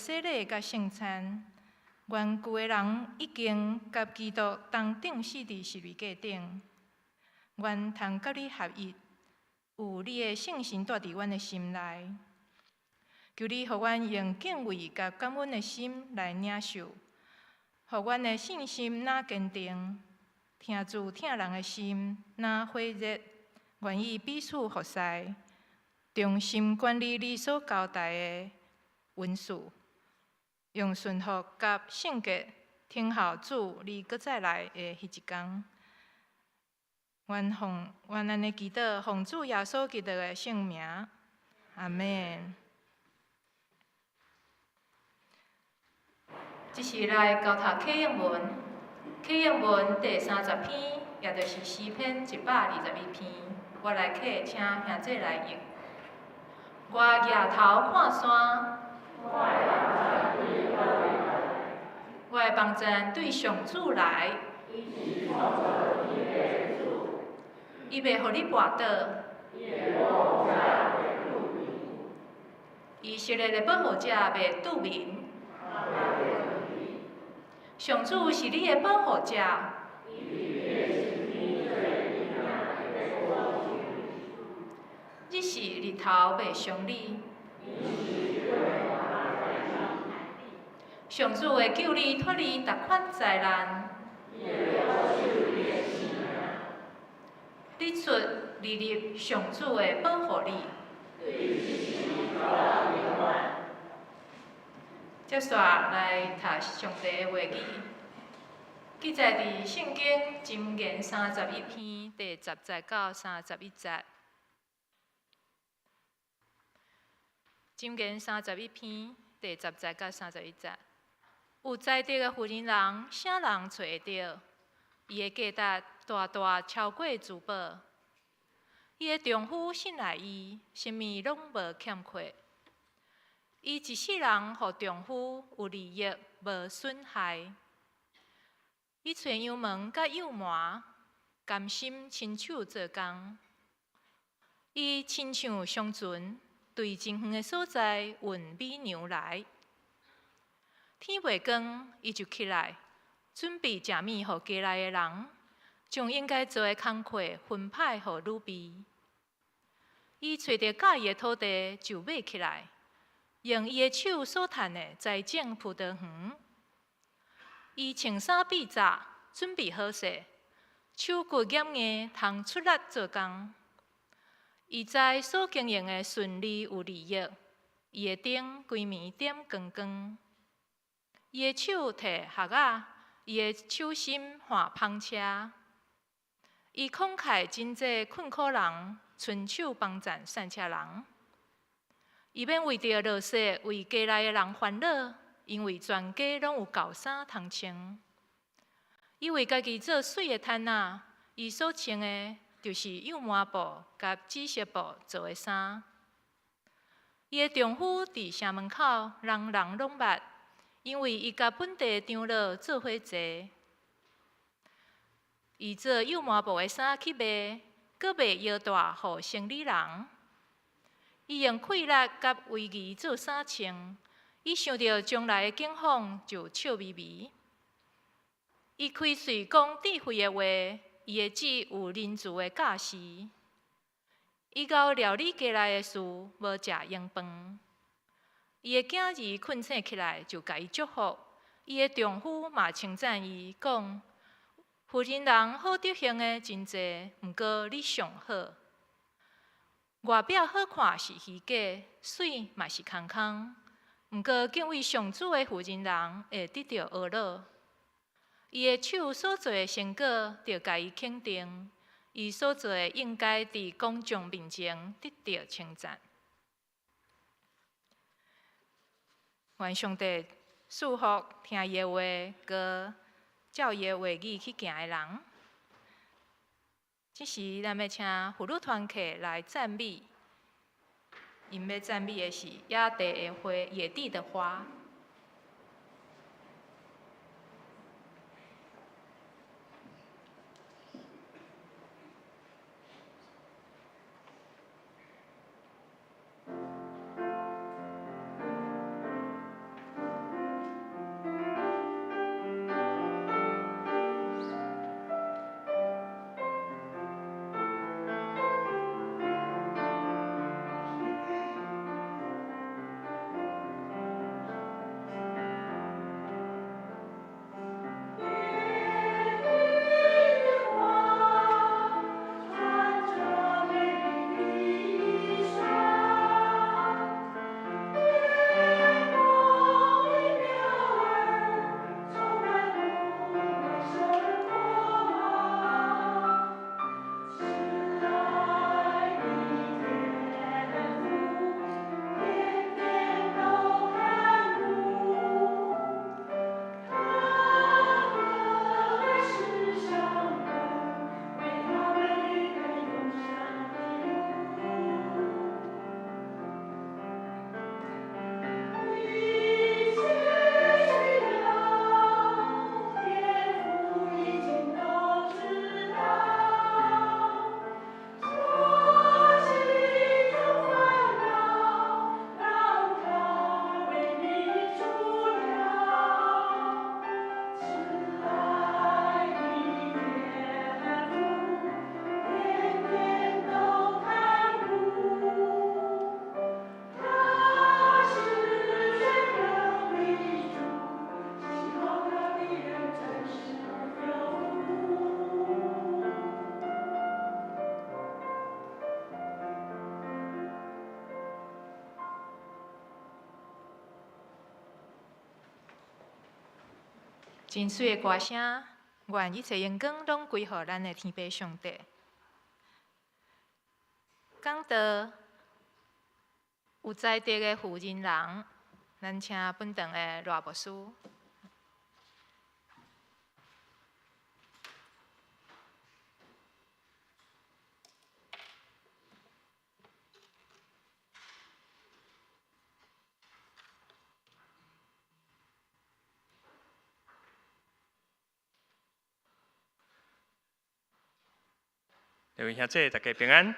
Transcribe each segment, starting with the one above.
洗礼佮圣餐。愿旧的人已经佮基督同钉死伫十字架顶。愿通佮你合一，有你的圣神蹛伫阮的心内。求你予阮用敬畏佮感恩的心来领受，予阮的信心若坚定，疼主疼人的心若火热，愿意彼此服侍，忠心管理你所交代的文书，用顺服佮圣洁等候主你閣再來的彼一工。願奉願按呢祈禱，奉主耶穌基督的聖名，阿們。這時來交讀啟應文，啟應文第三十篇，也就是詩篇121篇。我來啟，請兄弟來譯。我舉頭看山，我的幫贊對上主來，伊袂予你跋倒，伊設立的保護者袂拄眠。上主是你的保護者，日時日頭袂傷你。上主會救你脫離逐款災難。日出日入，上主會保護你。接續來讀上帝的話語，記載佇聖經箴言31篇第10節到31節。箴言三十一篇第十節到三十一節，有才德的婦人人，啥人揣會著？伊的價值大大超過珠寶。伊的丈夫信賴伊，啥物攏無欠缺。伊一世人予丈夫有利益，無損害。伊揣羊毛佮幼糜，甘心親手做工。伊親像商船，對真遠的所在運米糧來。天未光，伊就起來，準備食物予家內的人，將應該做的工課分派予女婢。伊揣著佮意的土地就買起來，用伊的手所趁的栽種葡萄園。伊穿衫變早，準備好勢，手骨減硬，通出力做工。伊知所經營的順利有利益，伊的燈規暝點光光。伊的手提盒仔，伊的手心挽篷車。伊慷慨賑濟困苦人，伸手幫贊散赤人。伊免為著落雪為家內的人煩惱，因為全家攏有厚衫通穿。伊為家己做媠的毯仔，伊所穿的就是幼麻布佮紫色布做的衫。伊的丈夫佇城門口，人人攏捌，因為伊佮本地長老做伙坐。伊做幼麻布的衫去賣，閣賣腰帶予生理人。伊用氣力佮威儀做衫穿，伊想著將來的景況就笑眯眯。伊開喙講智慧的話，伊的舌有仁慈的教示。伊𠢕料理家內的事，無食閒飯。伊的囝兒睏醒起來，就共伊祝福。伊的丈夫嘛稱讚伊，講：婦人人好德行的真濟，毋過你上好。外表好看是虛假，媠嘛是空空。毋過敬畏上主的婦人人會得著呵咾。伊的手所做的成果，著共伊肯定；伊所做的應該佇公眾面前得著稱讚。願上帝賜福聽伊的話，閣照伊的話語去行的人。這時，咱欲請婦女團契來讚美。𪜶欲讚美的是野地的花，野地的花。真媠的歌聲，願一切榮光攏歸予咱的天父上帝。講到有才德的婦人人，咱請本堂的賴牧師。各位兄弟，大家平安。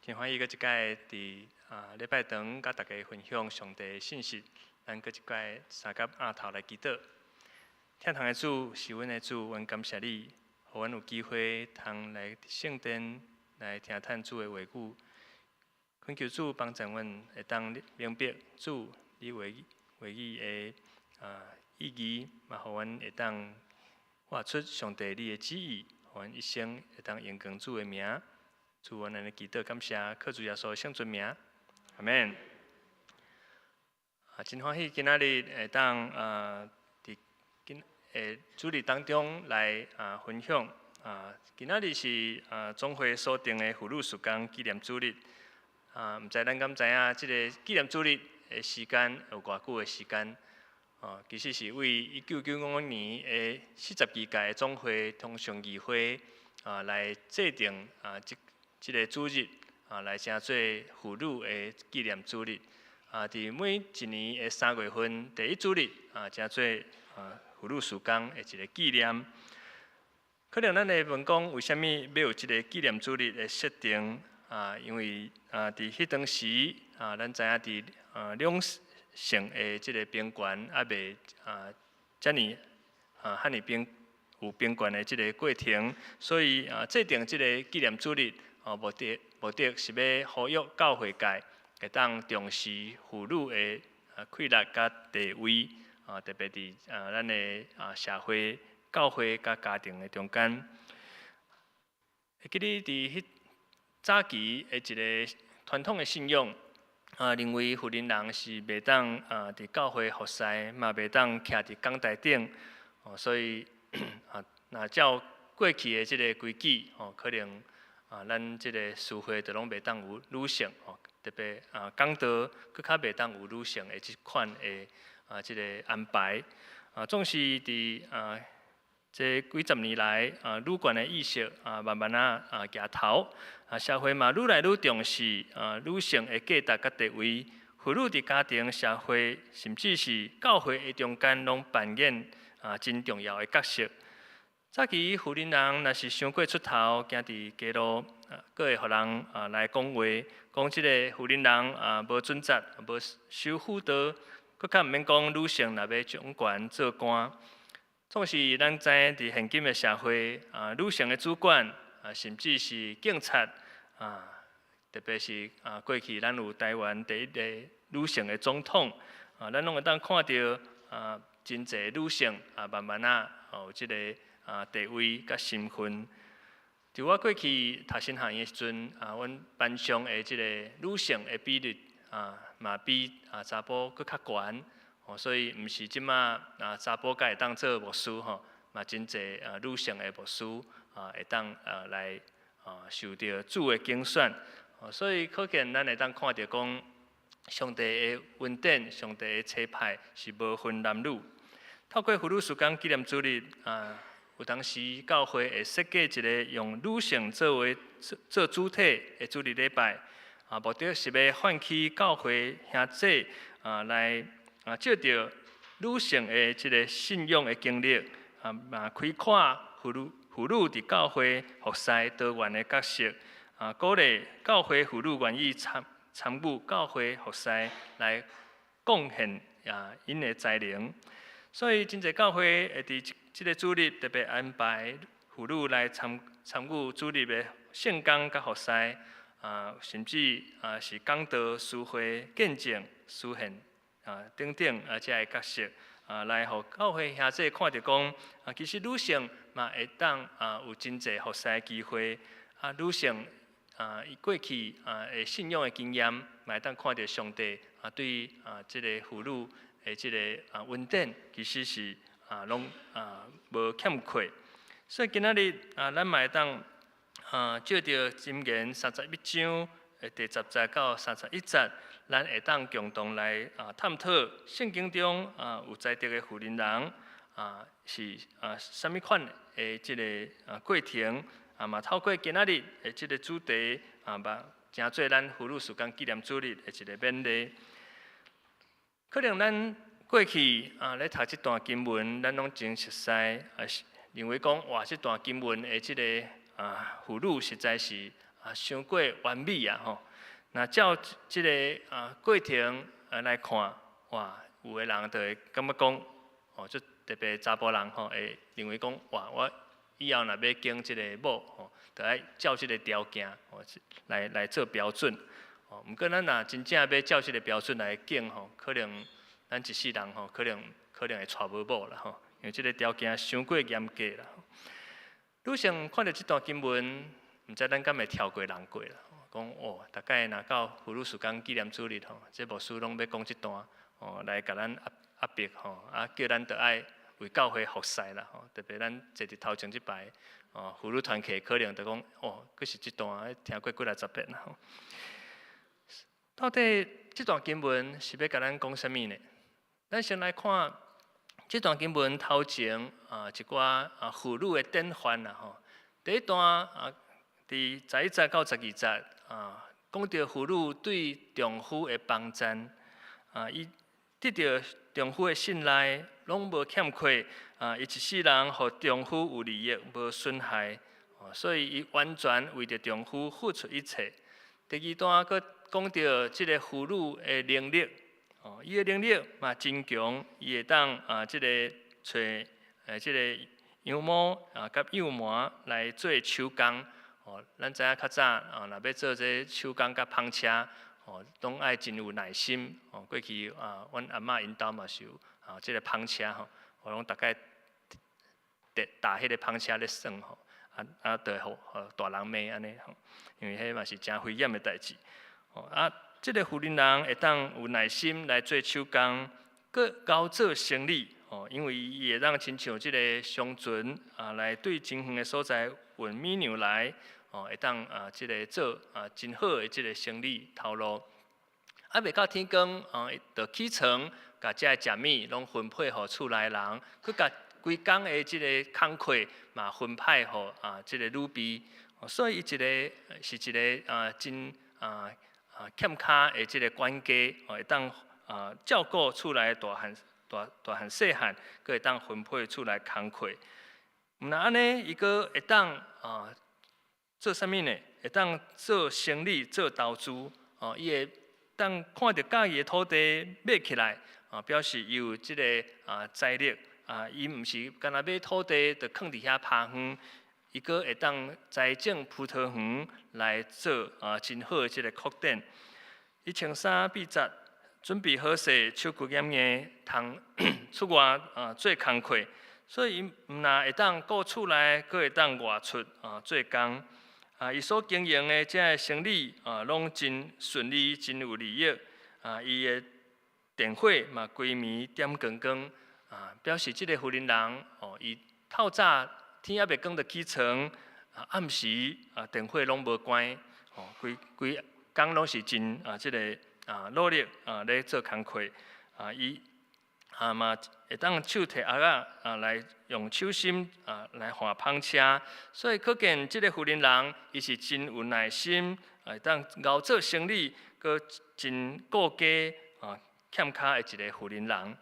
真歡喜閣一擺佇禮拜堂佮大家分享上帝的信息。咱閣一擺相佮徛頭來祈禱。天堂的主是阮的主，阮感謝你，予阮有機會通來聖殿來聽探主的話語。懇求主幫助阮會當明白主你話語的意義，嘛予阮會當活出上帝你的旨意。予阮一生會當榮光主的名，主，阮按呢祈禱感謝，靠主耶穌聖尊名，阿門。真歡喜今仔日會當佇今主日當中來分享。今仔日是總會所定的婦女事工紀念主日。毋知咱敢知影，這個紀念主日的時間有偌久的時間？其實是為1995年的42屆的總會通常議會來制定這個主日來成做婦女的紀念主日。佇每一年的3月份第一主日成做婦女事工的一個紀念。可能咱會問講，為啥物欲有這個紀念主日的設定？因為佇彼當時咱知影佇兩性的這個平權猶未遮爾平有平權的這個過程，所以制定這個紀念主日，目的是欲呼籲教會界會當重視婦女的氣力佮地位，特別佇咱的社會、教會佮家庭的中間。會記得佇彼早期的一個傳統的信仰。認為婦人人是袂當佇教會服侍，嘛袂當徛佇講台頂，所以若照過去的這個規矩，可能咱這個司會就攏袂當有女性，特別講道閣較袂當有女性的這款的這個安排。總是佇這幾十年來，女權的意識慢慢仔抬頭，社會嘛愈來愈重視女性的價值佮地位，婦女佇家庭、社會，甚至是教會的中間，攏扮演真重要的角色。早期婦人人若是傷過出頭，行佇街路，閣會予人來講話，講這個婦人人無準則，無守婦道，閣較毋免講女性若欲掌權做官。總是咱知影，佇現今的社會，女性的主管，甚至是警察，特別是過去咱有台灣第一个女性的總統，咱攏會當看著真濟女性慢慢仔有這個地位佮身份。佇我過去讀神學院的時陣，阮班上的這個女性的比率嘛比查埔閣較懸。所以毋是這馬查埔才會當做牧師吼，嘛真濟女性的牧師會當來受著主的揀選。所以可見咱會當看著講，上帝的恩典、上帝的差派是無分男女。透過婦女事工紀念主日，有當時教會會設計一個用女性作為做主體的主日禮拜，目的是欲喚起教會兄弟來藉著女性的這個信仰的經歷，嘛開闊婦女佇教會服侍多元的角色，鼓勵教會婦女願意參與教會服侍來貢獻𪜶的才能。所以真濟教會會佇這個主日特別安排婦女來參與主日的聖工佮服侍，甚至是講道、司會、見證、司獻等等這个角色，來予教會兄弟看著講，其實女性嘛會當有真濟服侍的機會，女性伊過去的信仰的經驗，嘛會當看著上帝對這个婦女的這个恩典，其實是啊，攏啊無欠缺。所以今仔日啊，咱嘛會當啊，借著箴言31章的第10節到31節，咱會當共同來啊探討聖經中啊有才德的婦人人啊是啊啥物款的這个啊過程啊，嘛透過今仔日的這个主題啊，嘛成做咱婦女事工紀念主日的一个勉勵。可能咱過去啊咧讀這段經文，咱攏真熟似啊，認為講哇，這段經文的這个啊婦女實在是啊傷過完美啊吼。若照這个啊過程啊來看，哇，有的人就會感覺講，哦，就特別查埔人吼，會認為講，哇，我以後若欲揀這个某吼，就愛照這个條件吼來做標準。哦，毋過咱若真正欲照這个標準來揀吼，可能咱一世人吼，可能會娶無某啦吼，因為這个條件傷過嚴格啦。女性看著這段經文，毋知咱敢會跳過人過啦？講哦，逐擺若到婦女事工紀念主日吼，這牧師攏欲講這段哦，來共咱壓壓迫吼，啊叫咱著愛為教會服侍啦吼。特別咱坐佇頭前這排哦，婦女團契可能就講哦，閣是這段聽過幾若十遍啦吼。到底這段經文是欲共咱講啥物呢？咱先來看這段經文頭前啊一寡啊婦女的典範啦吼。第一段啊，佇11節到12節啊，講著婦女對丈夫的幫贊啊，伊得著丈夫的信賴，攏無欠缺啊，伊一世人予丈夫有利益，無損害，所以伊完全為著丈夫付出一切。第二段閣講著這个婦女的能力，哦，伊的能力嘛真強，伊會當啊，這个揣這个羊毛啊，佮幼痲來做手工。哦，咱知影較早啊，若欲做這手工佮紡車，哦，攏愛真有耐心。哦，過去啊，阮阿嬤𪜶兜嘛是有啊，這个紡車吼，我攏逐擺踏彼个紡車咧耍吼，啊啊，就會予大人罵按呢吼，因為彼嘛是誠危險的代誌。哦啊，這个婦人人會當有耐心來做手工，閣𠢕做生理哦，因為伊會當親像這个商船啊，來對真遠的所在運米糧來，哦，會當啊，這个做啊真好的這个生理頭路。啊，未到天光，哦，就起床，共遮的食物攏分配予厝內人，閣共規工的這个工課嘛分派予啊這个女婢，所以伊一个是一个啊真啊啊欠跤的這个管家，哦，會當啊照顧厝內大漢大大漢細漢，閣會當分配厝內工課。毋但按呢，伊閣會當啊做啥物呢？會當做生理、做投資，哦，伊會當看著佮意的土地買起來，啊，表示伊有這个啊財力，啊，伊毋是干焦買土地就囥佇遐拋荒，伊閣會當栽種葡萄園來做啊真好的這个擴展。伊穿衫秘節，準備好勢，手骨嚴硬，通出外啊做工課，所以伊毋但會當顧厝內，閣會當外出啊做工。啊，伊所經營的這个生理啊，攏真順利，真有利益。啊，伊的電火嘛，規暝點光光。啊，表示這个婦人人哦，伊透早天猶未光就起床，啊，暗時啊電火攏無關，哦，規規工攏是真啊，這个啊努力啊咧做工課。啊，伊啊嘛會當手提鏊仔啊來用手心啊來換紡車，所以可見這个婦人人伊是真有耐心，會當𠢕做生理，閣真顧家啊欠跤的一个婦人人。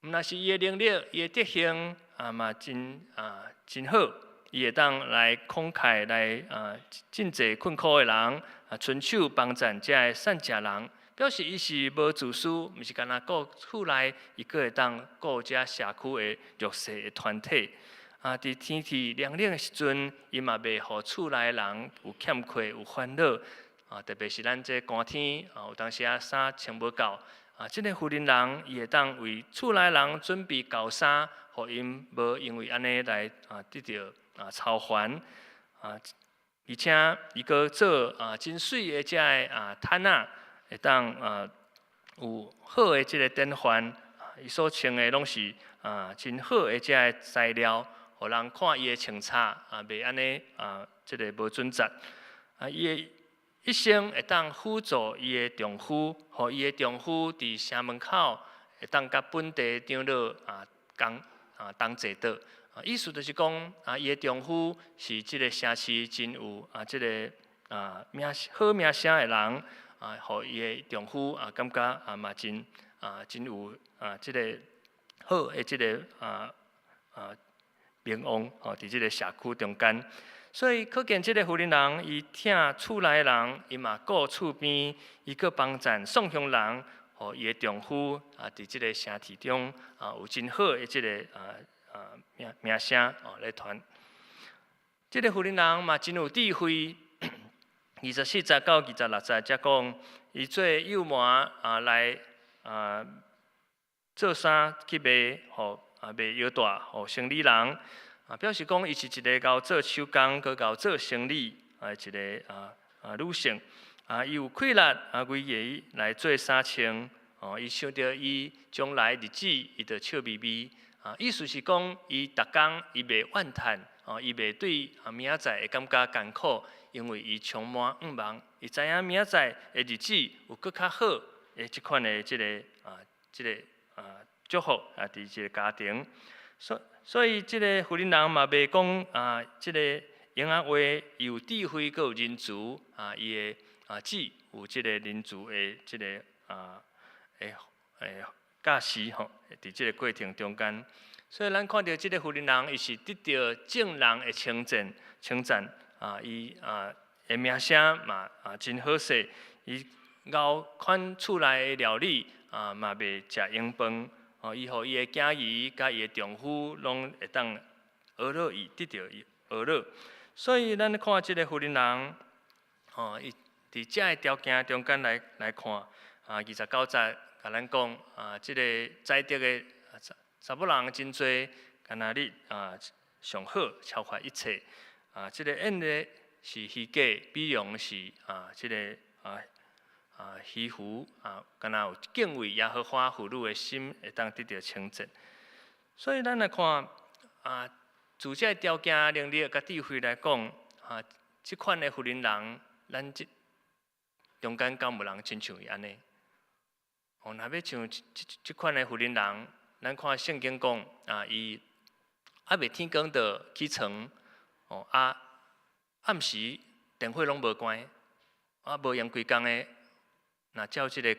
毋但是伊的能力，伊的德行啊嘛真啊真好，伊會當來慷慨來啊賑濟困苦的人，啊伸手幫贊遮个散食人。表示伊是無自私，毋是干焦顧厝內，伊閣會當顧遮社區的弱勢的團體。啊，佇天氣涼冷的時陣，伊嘛袂予厝內人有欠缺、有煩惱。啊，特別是咱這寒天，啊，有當時仔衫穿無夠。啊，這个婦人人伊會當為厝內人準備厚衫，予𪜶無因為按呢來啊得著啊操煩。啊，而且伊閣做啊真媠的遮个啊毯仔。會當啊有好的這个典範，伊所穿的攏是啊啊真好的這个材料，予人看伊的穿插啊，袂按呢啊，這个無準則。啊，伊的一生會當輔助伊的丈夫，予伊的丈夫佇城門口會當佮本地長老啊共啊同坐倒。啊，意思就是講啊，伊的丈夫是這个城市真有啊這个啊名好名聲的人啊，予伊的丈夫啊感覺啊嘛真啊真有啊這个好的這个啊啊名望吼，佇這个社區中間。所以可見這个婦人人，伊疼厝內人，伊嘛顧厝邊，伊閣幫贊送鄉人，予伊的丈夫啊，佇這个城市中啊有真好的這个啊啊名名聲哦咧傳。這个婦人人嘛真有智慧，24節到26節才講，伊做幼麻啊來啊做衫去賣，予啊賣腰帶予生理人。啊，表示講伊是一个𠢕做手工，閣𠢕做生理啊一个啊啊女性。啊，伊有氣力啊，為伊來做衫穿。哦，伊想著伊將來日子，伊就笑眯眯。啊，意思是講，伊逐工伊袂怨嘆，哦，伊袂對啊明仔載會感覺艱苦，因為伊充滿向望，伊知影明仔載的日子有閣較好的這款的這个啊，這个啊祝福啊，佇這个家庭。所以，這个婦人人嘛袂講啊，這个閒仔話，伊有智慧，閣有仁慈啊，伊的啊子有這个仁慈的這个啊會會教示吼，佇這个過程中間，所以咱看著這个婦人人，伊是得著眾人的稱讚稱讚啊，伊啊的名聲嘛啊真好勢，伊𠢕款厝內的料理啊嘛袂食閒飯。哦，伊予伊的囝兒佮伊的丈夫攏會當呵咾伊，得著伊呵咾。所以咱看這个婦人人，吼，伊佇這个條件中間來來看，啊，29節共咱講，啊，這个才德的查查某人真濟，敢若你啊上好，超越一切。啊，這个艷麗是虛假，美容是啊，這个啊。啊，虛浮啊，敢若有敬畏耶和華婦女的心，會當得著稱讚。所以咱來看啊，自這个條件、能力佮智慧來講，啊，這款的婦人人，咱這中間敢有人親像伊按呢？哦，若欲像這這這款的婦人人，咱看聖經講啊，伊猶未天光就起床，哦啊，暗時電火攏無關，啊無閒規工的。若照這个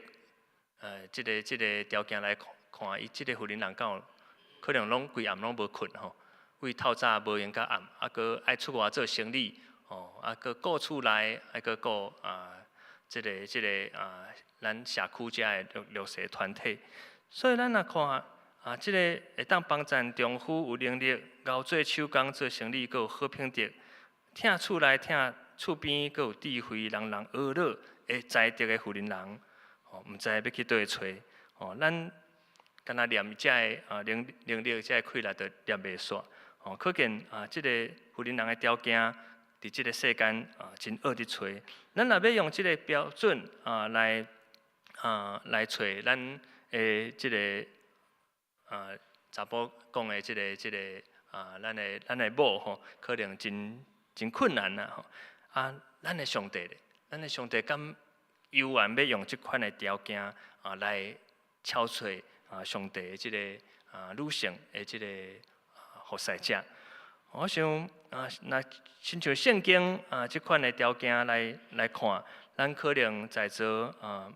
呃，這个這个條件來看，伊這个婦人人敢有可能攏規暗攏無睏吼，為透早無閒到暗，啊閣愛出外做生理，吼，啊閣顧厝內，愛閣顧啊，這个這个啊，咱社區遮的弱弱勢團體。所以咱若看啊，這个會當幫贊丈夫有能力，𠢕做手工做生理，閣有好品德，疼厝內疼厝邊，閣有智慧，人人呵咾的才德的婦人人，吼，毋知欲去佗位揣，吼，咱敢若念遮个啊能能力，遮个氣力都念袂煞，吼，可見啊，這个婦人人的條件，佇這个世間啊，真惡得揣。咱若欲用這个標準啊來啊來揣咱的這个啊查埔講的這个這个啊，咱的咱的某吼，可能真真困難啦吼。啊，咱的上帝咧，咱的上帝敢猶原欲用這款的條件啊來超揣啊上帝的這个啊女性的這个服侍者？我想啊，若親像聖經啊這款的條件來來看，咱可能在座啊，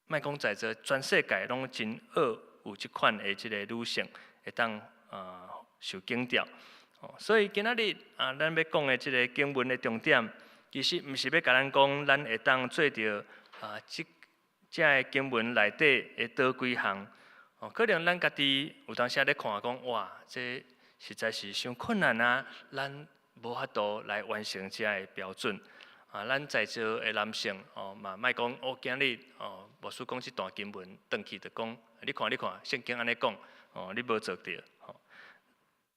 莫講在座，全世界攏真少有這款的這个女性會當啊受檢調。所以今仔日啊，咱欲講的這个經文的重點，其實毋是欲共咱講，咱會當做著啊，這這个經文內底的佗幾項。哦，可能咱家己有當時咧看講，哇，這實在是傷困難啊！咱無法度來完成這个標準。啊，咱在座的男性哦，嘛莫講哦，今日哦，牧師講這段經文，轉去就講，你看你看，聖經按呢講，哦，你無做著。吼，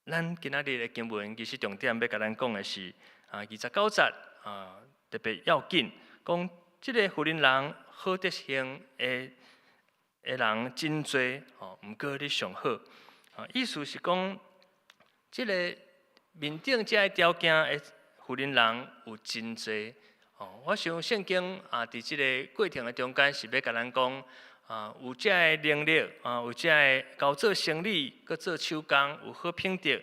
咱今仔日的經文其實重點欲共咱講的是啊，29節啊，特別要緊，講這个婦人人好德行的的人真濟，吼，毋過你上好。啊，意思是講，這个面頂這个條件的婦人人有真濟。哦，我想聖經啊，佇這个過程的中間是欲共咱講，啊，有這个能力，啊，有這个𠢕做生理，閣做手工，有好品德，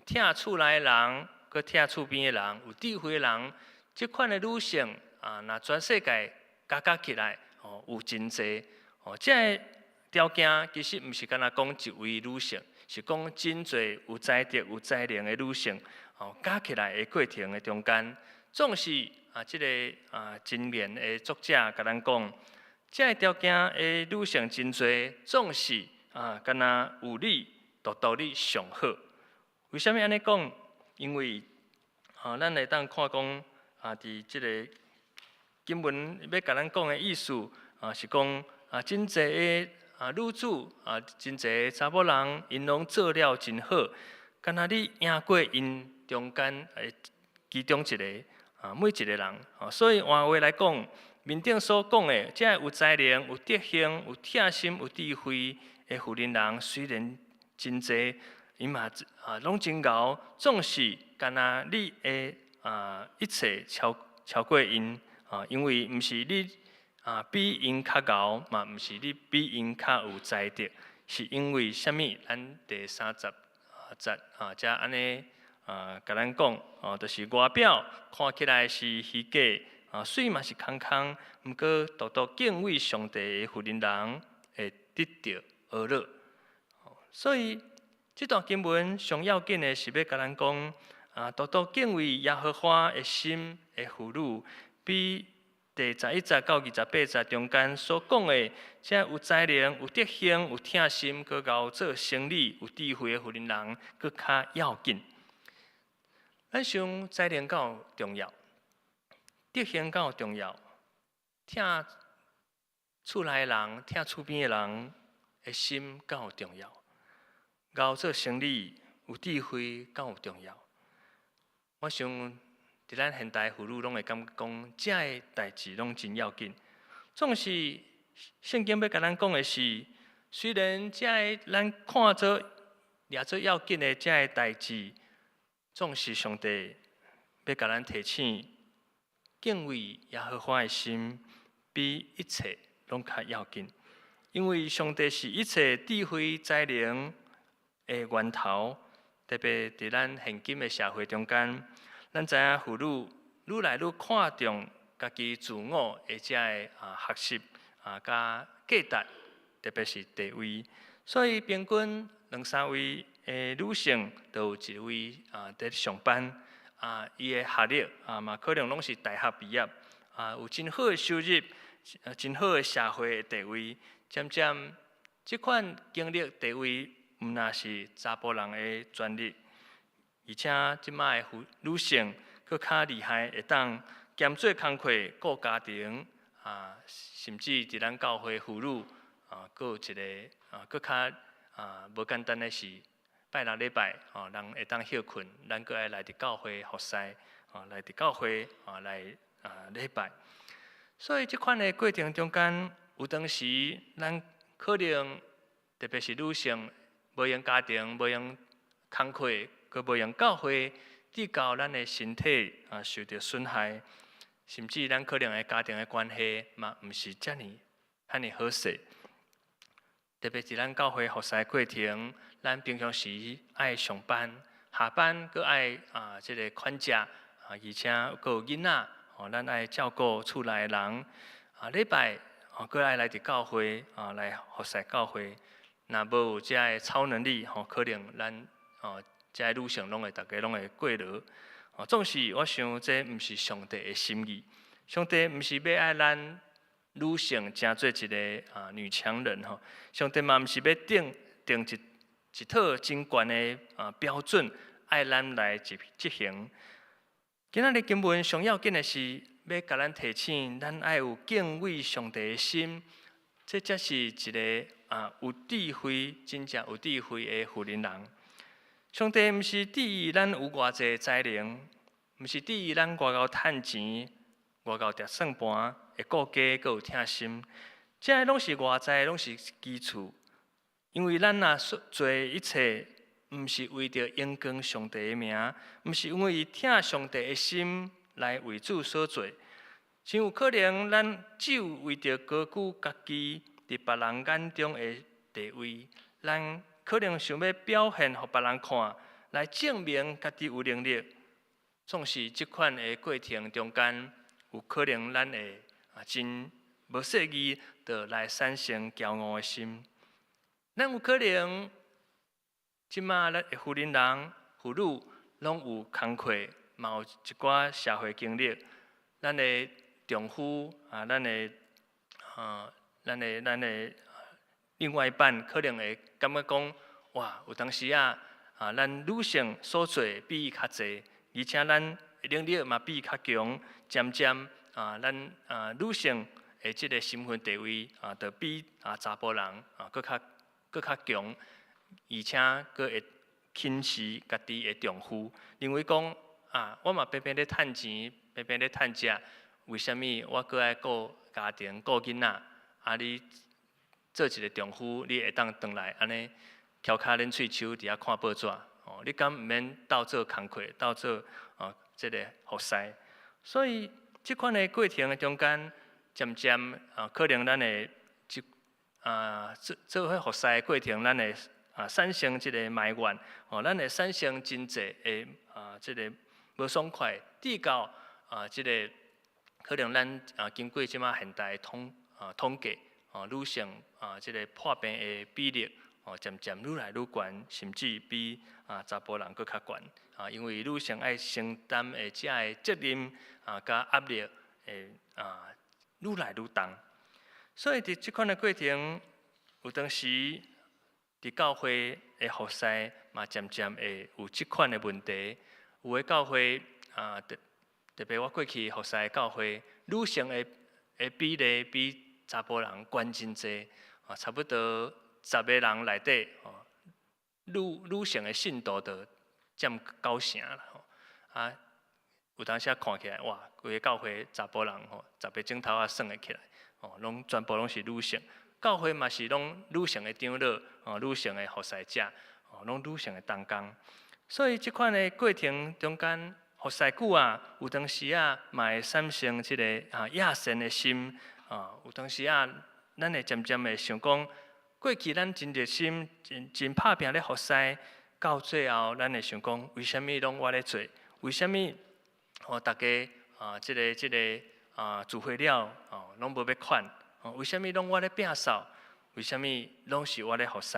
疼厝內的人，閣疼厝邊的人，有智慧的人，這款的女性啊，若全世界加加起來，哦，有真濟。哦，這个條件其實毋是干焦講一位女性，是講真濟有才德、有才能的女性，哦，加起來的過程的中間，總是啊，這个啊箴言的作者共咱講，這个條件的女性真濟，總是啊，干焦有你獨獨你上好。為啥物按呢講？因為啊，咱會當看講啊，佇這个經文欲共咱講的意思啊，是講啊，真濟的啊女子啊，真濟查某人，𪜶攏做了真好，干焦你贏過𪜶中間的其中一个啊，每一个人。所以換話來講，面頂所講的，這个有才能、有德行、有疼心、有智慧的婦人人，雖然真濟，𪜶嘛啊攏真𠢕，總是干焦你的啊一切超過𪜶啊，因為毋是你啊比𪜶較𠢕，嘛毋是你比𪜶較有才德，是因為啥物？咱第三十節啊，才按呢啊，共咱講哦，就是外表看起來是虛假，啊，媠嘛是空空，毋過獨獨敬畏上帝的婦人人會得著呵咾。所以這段經文上要緊的是欲共咱講，啊，獨獨敬畏耶和華的心的婦女，比第十一節到二十八節中間所講的，這有才能、有德行、有疼心、閣𠢕做生理、有智慧的婦人人，閣較要緊。咱想才能敢有重要，德行敢有重要，疼厝內的人、疼厝邊的人的心敢有重要，𠢕做生理、有智慧敢有重要。我想，佇咱現代婦女攏會感覺講，這个代誌攏真要緊。總是聖經欲共咱講的是，雖然這个咱看做掠做要緊的這个代誌，總是上帝欲共咱提醒，敬畏耶和華的心比一切攏較要緊，因為上帝是一切智慧才能的源頭，特別佇咱現今的社會中間，咱知影婦女愈來愈看重家己自我的這个啊學習啊佮價值，特別是地位，所以平均兩三位的女性，就有一位啊佇上班啊，伊的學歷啊嘛可能攏是大學畢業啊，有真好的收入，真好的社會地位，漸漸這款經歷地位，毋但是查埔人的專利，而且這擺的婦女性閣較厲害，會當兼做工課、顧家庭啊，甚至佇咱教會婦女啊，閣有一个啊，閣較啊無簡單的是，拜六禮拜吼，人會當歇睏，咱閣愛來佇教會服侍，吼來佇教會啊來啊禮拜。所以這款的過程中間，有當時咱可能特別是女性，無閒家庭，無閒工課，閣無閒教會，致到咱的身體啊受著損害，甚至咱可能的家庭的關係嘛，毋是遮爾遐爾好勢。特別是咱教會服侍過程，咱平常時愛上班，下班閣愛啊這个管食啊，而且閣有囡仔，吼，咱愛照顧厝內的人。啊，禮拜吼閣愛來佇教會啊來服侍教會。若無有這个超能力，吼，可能咱哦這个女性攏會逐家攏會過勞。哦，總是我想這毋是上帝的心意。上帝毋是欲愛咱女性成做一个啊女強人吼，上帝嘛毋是欲定一套真懸的啊標準，愛咱來執行。今仔日經文上要緊的是，欲共咱提醒，咱愛有敬畏上帝的心，這才是一个啊有智慧、真正有智慧的婦人人。上帝毋是注意咱有偌濟才能，毋是注意咱偌𠢕趁錢、偌𠢕捏算盤、會顧家、閣有疼心，這个攏是外在，攏是基礎。因為咱若所做一切，毋是為著榮光上帝的名，毋是因為疼上帝的心來為主所做，真有可能咱只有為著高舉家己佇別人眼中的地位，咱可能想欲表現予別人看，來證明家己有能力。總是這款的過程中間，有可能咱會真無細膩，就來產生驕傲的心。咱有可能，這馬咱的婦人人、婦女攏有工課，嘛有一寡社會經歷。咱的丈夫啊，咱的另外一半可能會感覺講，哇，有當時啊，咱女性所做比伊較濟，而且咱能力嘛比伊較強，漸漸啊，咱女性的這个身份地位啊，就比查埔人閣較強，而且閣會輕視家己的丈夫，認為講啊，我嘛平平咧趁錢，平平咧趁食，為啥物我閣愛顧家庭、顧囡仔？啊，你做一个丈夫，你會當轉來按呢翹跤捻喙鬚佇遐看報紙？哦，你敢毋免鬥做工課，鬥做這个服侍？所以，這款的過程的中間，漸漸可能咱會這做做伙服侍的過程，咱會產生這个埋怨，哦，咱會產生真濟的這个無爽快，直到這个可能咱經過這馬現代統計，哦，女性這个破病的比例，哦，漸漸愈來愈懸，甚至比查埔人閣較懸。因為女性愛承擔的這个責任佮壓力會愈來愈重。所以佇這款的過程，有當時佇教會的服侍嘛，漸漸會有這款的問題。有的教會特別我過去服侍的教會，女性的比例比查埔人懸真濟，差不多10個人內底，哦，女性的信徒就佔九成啦。吼，有當時看起來，哇，規个教會查埔人吼，10個指頭仔算會起來，哦，攏全部攏是女性。教會嘛是攏女性的長老，哦，女性的服侍者，哦，攏女性的同工。所以這款的過程中間，服侍久啊，有當時啊，嘛會產生這个野心的心，有當時啊，咱會漸漸會想講，過去咱真熱心、真真拍拚咧服侍，到最後咱會想講，為啥物攏我咧做？為啥物哦，大家這个聚會了哦，攏無欲款？哦，為啥物攏我咧摒掃？為啥物攏是我咧服侍？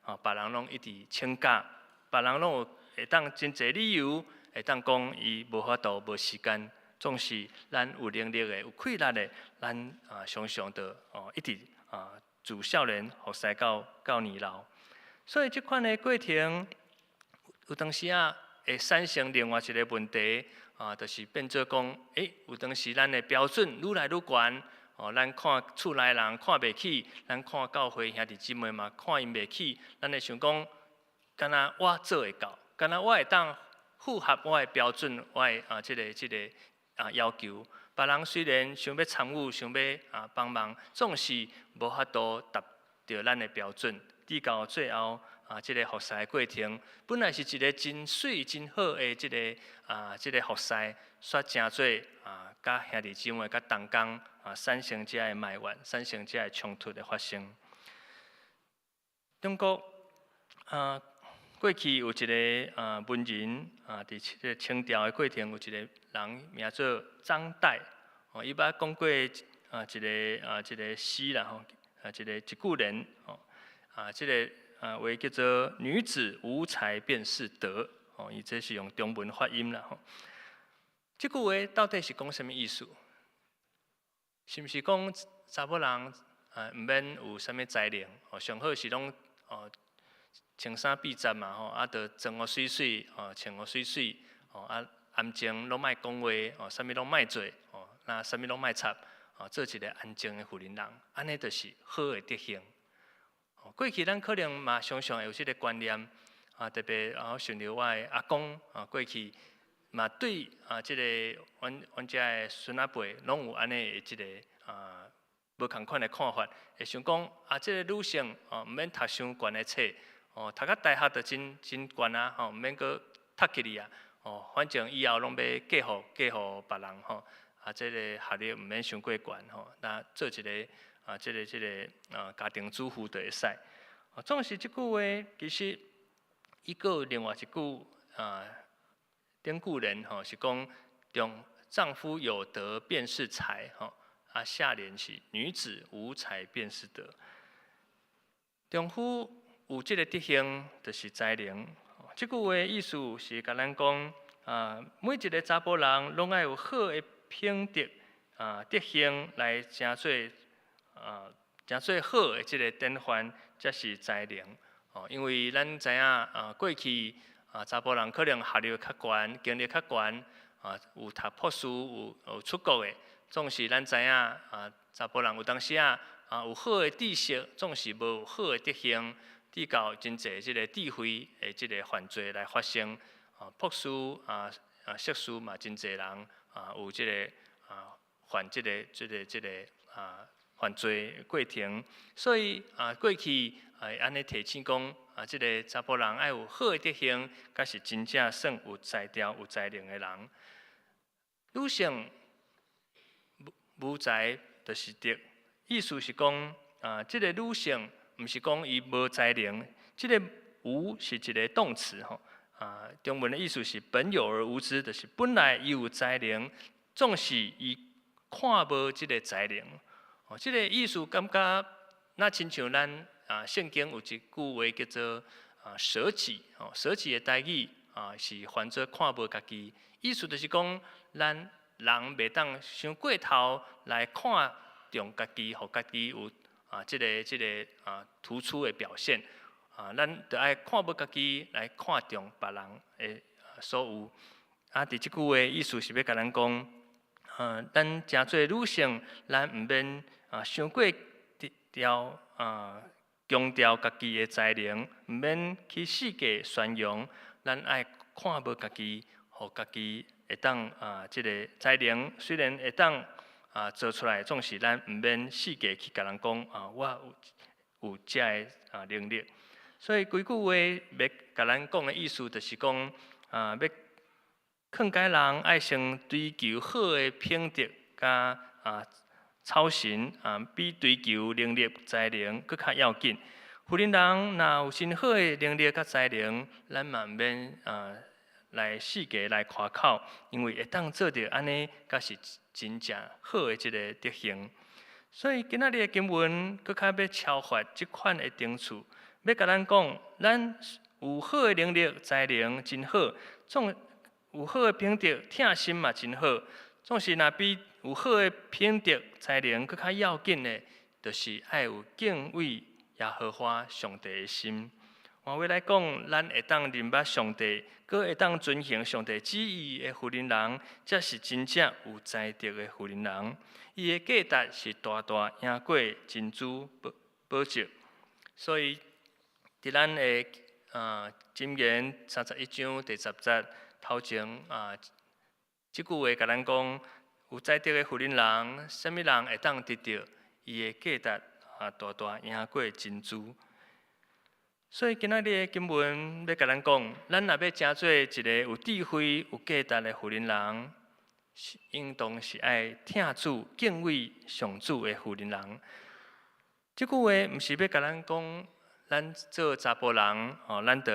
哦，別人攏一直請假，別人攏有會當真濟理由，會當講伊無法度、無時間。總是咱有能力的、有氣力的，咱常常就一直自少年服侍到年老。所以這款的過程，有當時啊會產生另外一个問題，就是變做講，有當時咱的標準愈來愈懸，哦，咱看厝內人看袂起，咱看教會兄弟姊妹嘛看𪜶袂起，咱會想講，敢若我做會到，敢若我會當符合我的標準，我的這個要求。別人雖然想欲參與，想欲幫忙，總是無法度達著咱的標準。直到最後這个服侍的過程，本來是一个真媠、真好的這個服侍，煞成做佮兄弟姊妹、佮同工產生這个埋怨，產生這个衝突的發生。中國過去有一个文人佇這个清朝的過程，有一个人名做張岱，哦，伊捌講過一個詩啦吼，一句聯吼，這个話叫做“女子無才便是德”，哦，伊這是用中文發音啦吼。這句話到底是講啥物意思？是毋是講查某人毋免有啥物才能？哦，上好是攏穿衫閉雜嘛吼，就妝予媠媠，哦，穿予媠媠，哦，安靜攏莫講話，哦，啥物攏莫做，哦，那啥物攏莫插，哦，做一个安靜的婦人人，按呢就是好的德行。過去咱可能嘛常常會有這个觀念，特別我想著我的阿公過去嘛對這个阮阮遮的孫仔輩攏有按呢的這个無仝款的看法，會想講啊，這个女性哦，毋免讀傷懸的冊，哦，讀到大學就真真懸啊，吼，毋免閣讀起去啊，哦，反正以後攏欲嫁予別人吼，啊，這个學歷毋免傷過懸吼，那做一个啊，這个家庭主婦就會使。哦，總是這句話，其實伊閣有另外一句啊，典故聯吼，是講丈夫有德便是才吼，啊，下聯是女子無才便是德。丈夫有這个德行，就是才能。這句話意思是共咱講啊，每一个查埔人攏愛有好的品德啊，德行來成做啊，成做好的這个典範，才是才能。哦，因為咱知影啊，過去啊，查埔人可能學歷較懸，經歷較懸，啊，有讀博士，有出國的，總是咱知影啊，查埔人有當時啊，有好的知識，總是無好的德行，致到真濟這个智慧的這个犯罪來發生。啊，博士啊啊，碩士嘛，真濟人啊，有這个啊犯這个犯罪過程，所以啊，過去啊按呢提醒講啊，這个查埔人愛有好的德行，才是真正算有才調、有才能的人。女性無才就是德，意思是講啊，這个女性毋是講伊無才能，這个無是一个動詞吼，啊，中文的意思是本有而無之，就是本來伊有才能，總是伊看無這个才能。哦，這个意思感覺若親像咱啊，聖經有一句話叫做啊捨己，哦，捨己的台語啊是翻做看無家己，意思就是講咱人袂當傷過頭來看重家己，予家己有啊這个突出的表現，啊，咱著愛看無家己來看重別人的所有。啊，佇這句話意思是欲共咱講，咱誠濟女性，咱毋免啊傷過調啊強調家己的才能，毋免去四界宣揚，咱愛看無家己，予家己會當啊這个才能雖然會當啊做出來，總是咱毋免四界去共人講啊，我有這个啊能力。所以規句話欲共咱講的意思，就是講啊，欲勸誡人愛先追求好的品德，佮啊操行啊，比追求能力才能閣較要緊。婦人人若有真好的能力佮才能，咱嘛毋免啊來四界來誇口，因為會當做著按呢，才是真正好的這个德行。所以今仔日的經文閣較欲超越這款的層次，欲共咱講，咱有好的能力才能真好，總有好的品德，疼心嘛真好。總是若比有好的品德才能閣較要緊的，就是愛有敬畏耶和華上帝的心。換話來講，咱會當認捌上帝，閣會當遵行上帝旨意的婦人人，才是真正有才德的婦人人。伊的價值是大大贏過珍珠寶石。所以，佇咱的箴言31章第10節頭前啊，這句話共咱講，有才德的婦人人，啥物人會當得著？伊的價值啊，大大贏過珍珠。所以今仔日的經文欲共咱講，咱若欲成做一个有智慧、有價值的婦人人，是應當是愛疼主、敬畏上主的婦人人。這句話毋是欲共咱講，咱做查埔人吼，咱就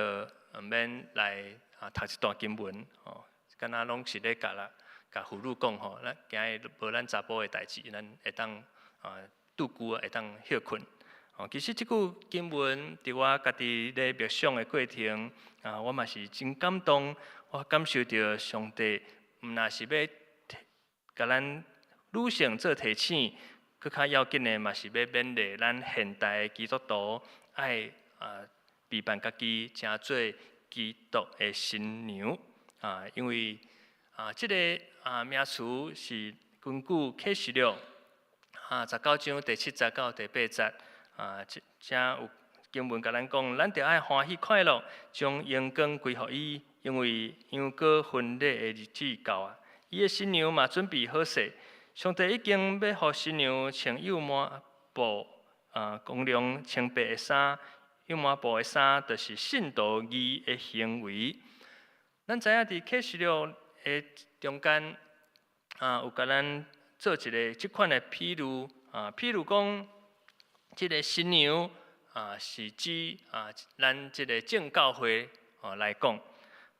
毋免來啊讀這段經文吼，敢若攏是咧共啦，共婦女講吼，咱今日無咱查埔的代誌，咱會當啊拄久會當歇睏。哦，其實這句經文佇我家己咧默想的過程，啊，我嘛是真感動，我感受著上帝毋若是欲共咱女性做提醒，閣較要緊的嘛是欲勉勵咱現代的基督徒愛啊備辦家己，成做基督的新娘啊，因為啊，這个啊名詞是根據啟示錄啊19章第7節到第8節啊，這遮有經文共咱講，咱著愛歡喜快樂，將榮光歸予伊，因為羊羔婚禮的日子到啊，伊的新娘嘛準備好勢。上帝已經欲予新娘穿幼麻布啊，光亮清白的衫。幼麻布的衫，就是信徒義的行為。咱知影佇啟示錄的中間啊，有共咱做一个這款的比喻啊，譬如講，這个新娘啊，是指啊，咱這个眾教會哦來講。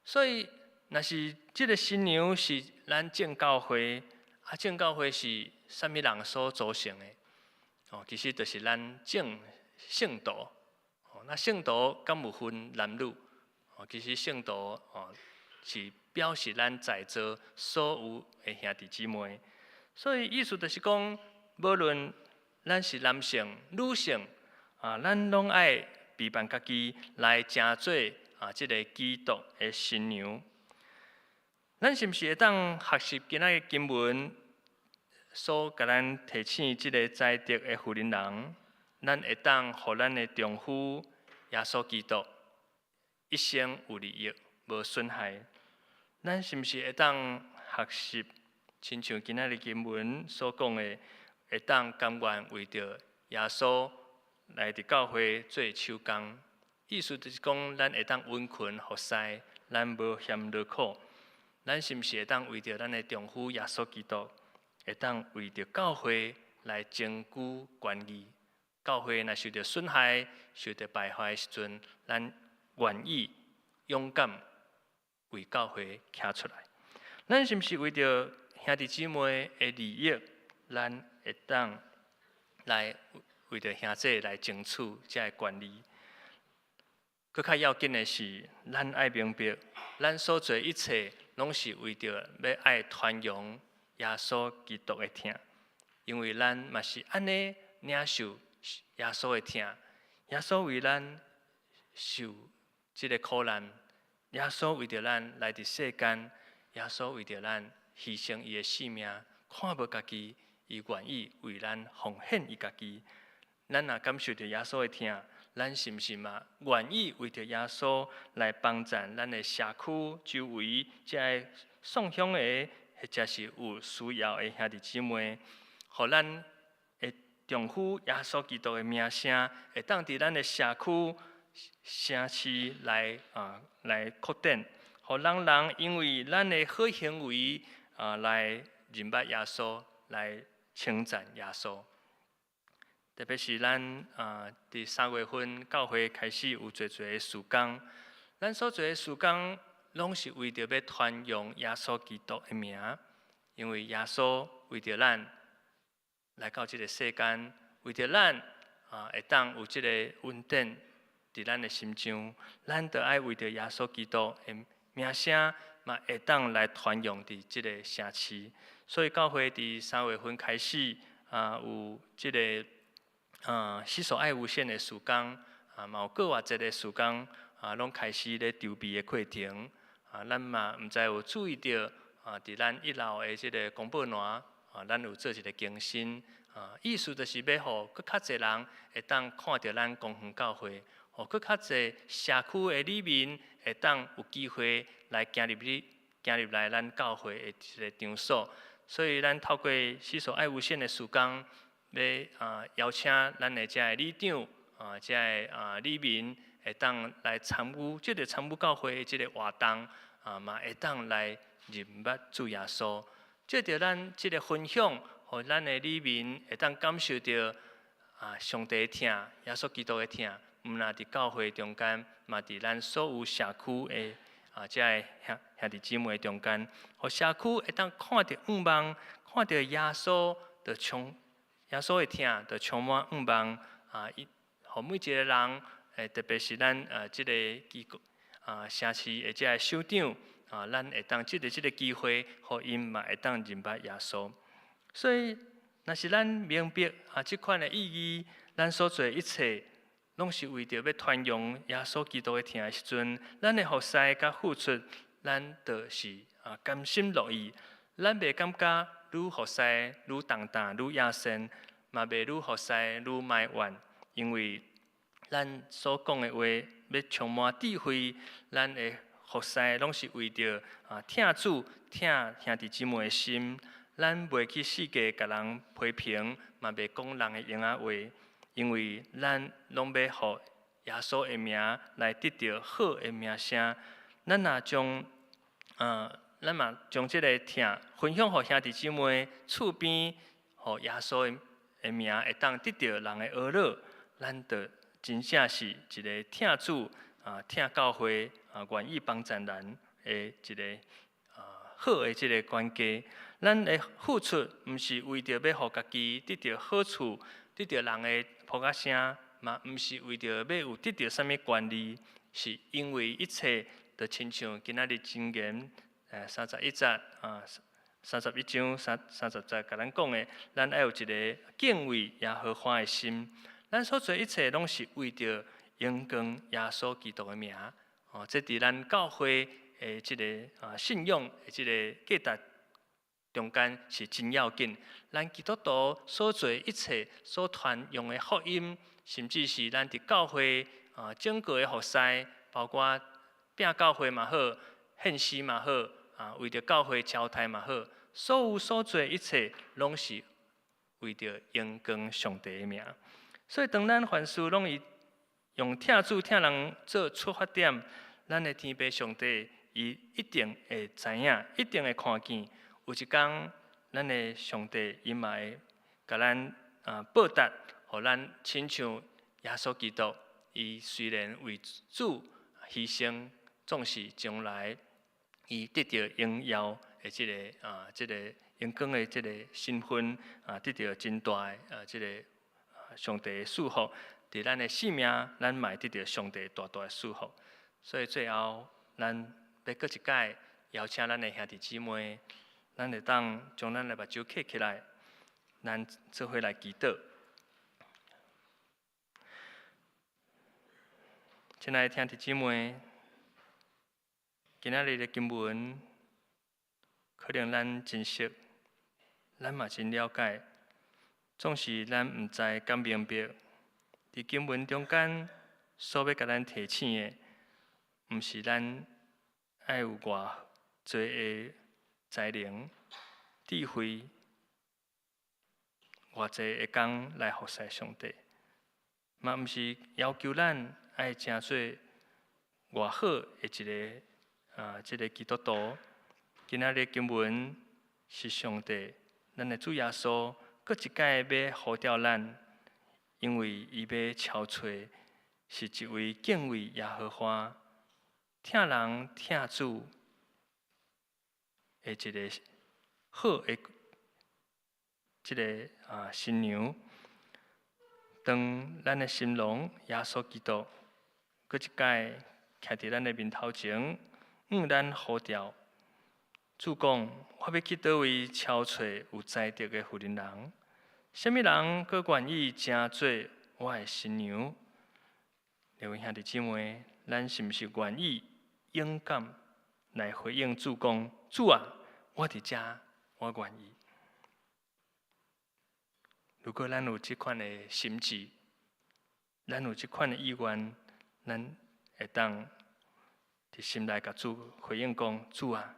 所以，若是這个新娘是咱眾教會，啊，眾教會是啥物人所組成的？哦，其實就是咱眾聖徒。哦，那聖徒敢有分男女？哦，其實聖徒哦是表示咱在座所有的兄弟姊妹。所以意思就是講，無論咱是男性、女性，啊，咱攏愛備辦家己來成做啊，這个基督的新娘。咱是毋是會當學習今仔日經文所共咱提醒這个才德的婦人人？咱會當予咱的丈夫耶穌基督一生有利益，無損害。咱是毋是會當學習，親像今仔日經文所講的，會當甘願為著耶穌來佇教會做手工？意思就是講，咱會當殷勤服侍，咱無嫌勞苦。咱是毋是會當為著咱的丈夫耶穌基督，會當為著教會來爭取權利？教會若受著損害、受著敗壞的時陣，咱願意勇敢為教會徛出來。咱是毋是為著兄弟姊妹的利益，咱會當來為著兄弟來爭取這个權利？閣較要緊的是，咱愛明白，咱所做一切，攏是為著欲愛傳揚耶穌基督的疼，因為咱嘛是按呢領受耶穌的疼，耶穌為咱受這个苦難，耶穌為著咱來佇世間，耶穌為著咱犧牲伊的性命，看無家己，伊願意為咱奉獻伊家己。咱若感受著耶穌的疼，咱是毋是嘛願意為著耶穌來幫贊咱的社區周圍這个送香的，或者是有需要的兄弟姊妹，予咱的丈夫耶穌基督的名聲，會當佇咱的社區、城市來啊來擴展，予人人因為咱的好行為啊來認捌耶穌，來稱讚耶穌。特別是咱啊，佇3月份教會開始有濟濟的事工，咱所做的事工，攏是為著欲傳揚耶穌基督的名，因為耶穌為著咱來到這个世間，為著咱啊會當有這个恩典佇咱的心上，咱著愛為著耶穌基督的名聲，嘛會當來傳揚佇這个城市。所以教會佇三月份開始啊，有這个洗手愛無限的事工，啊，嘛有閣偌濟的事工，啊，攏開始咧籌備的過程。啊，咱嘛毋知有注意著，啊，佇咱一樓的這个公布欄，啊，咱有做一个更新，啊，意思就是欲予閣較濟人會當看著咱光復教會，予閣較濟社區的里民會當有機會來行入去，行入來咱教會的一个場所。所以咱透過洗手愛無限的事工，欲啊邀請咱的遮个里長啊，遮个啊里民會當來參與，這个參與教會的這个活動啊，嘛會當來認捌主耶穌。藉著咱這个分享，予咱的里民會當感受著啊上帝的疼，耶穌基督的疼，毋但佇教會中間，嘛佇咱所有社區的啊遮个兄兄弟姊妹中間，予社區會當看著向望，看著耶穌就充耶穌的疼，就充滿向望啊！伊予每一个人，特別是咱這个機構啊城市的遮个首長啊，咱會當藉著這个機會，予𪜶嘛會當認捌耶穌。所以，若是咱明白啊這款的意義，咱所做的一切，攏是為著欲傳揚耶穌基督的疼的時陣，咱的服侍佮付出，咱就是啊甘心樂意。咱袂感覺愈服侍愈重擔愈野心，嘛袂愈服侍愈埋怨，因為咱所講的話欲充滿智慧，咱的服侍攏是為著啊疼主、疼兄弟姊妹的心，咱袂去四界共人批評，嘛袂講人的閒仔話，因為咱攏欲予耶穌的名來得著好的名聲。咱若將咱嘛將這个疼分享予兄弟姊妹，厝邊，予耶穌的名會當得著人的呵咾，咱就真正是一个疼主啊、疼教會啊、願意幫贊人的一个好的這个管家。咱的付出，毋是為著欲予家己得著好處，得著人的拍掌聲，嘛毋是為著欲有得著啥物權利，是因為一切，就親像今仔日箴言31節啊，31章30節，共咱講的，咱愛有一个敬畏耶和華的心。咱所做一切，攏是為著榮光耶穌基督的名。哦，這佇咱教會的這个信仰的這个價值中間是真要緊。咱基督徒所做一切所傳揚的福音，甚至是咱佇教會整個的服侍，包括拼教會嘛好，獻詩嘛好，為著教會招待嘛好，所有所做一切，攏是為著榮光上帝的名。所以，當咱凡事攏以用疼主疼人做出發點，咱的天父上帝伊一定會知影，一定會看見。有一工，咱的上帝伊嘛會共咱報答，予咱親像耶穌基督，伊雖然為主犧牲，總是將來伊得著榮耀的這个榮光的這个身份啊，得著真大的這个上帝的祝福。佇咱的生命，咱嘛會得著上帝大大的祝福。所以最後，咱欲閣一擺邀請咱的兄弟姊妹，咱會當將咱的目睭瞌起來，咱做伙來祈禱。親愛的兄弟姊妹，今仔日的經文，可能咱真熟，咱嘛真了解，總是咱毋知敢明白，佇經文中間所欲共咱提醒的，毋是咱愛有偌濟的才能、智慧，偌濟的工來服侍上帝，嘛毋是要求咱愛成做偌好的一个這个基督徒。今仔日經文是上帝，咱的主耶穌，閣一擺欲呼召咱，因為伊欲召找是一位敬畏耶和華、疼人疼主的一个好的這个新娘。當咱的新郎耶穌基督閣一擺徛佇咱的面頭前，向咱呼召，主講：我欲去佗位召找有才德的婦人人，啥物人閣願意成做我的新娘？各位兄弟姊妹，咱是毋是願意勇敢來回應主講：主啊，我佇遮，我願意。如果咱有這款的心志，咱有這款的意願，咱會當佇心內共主回應講：主啊，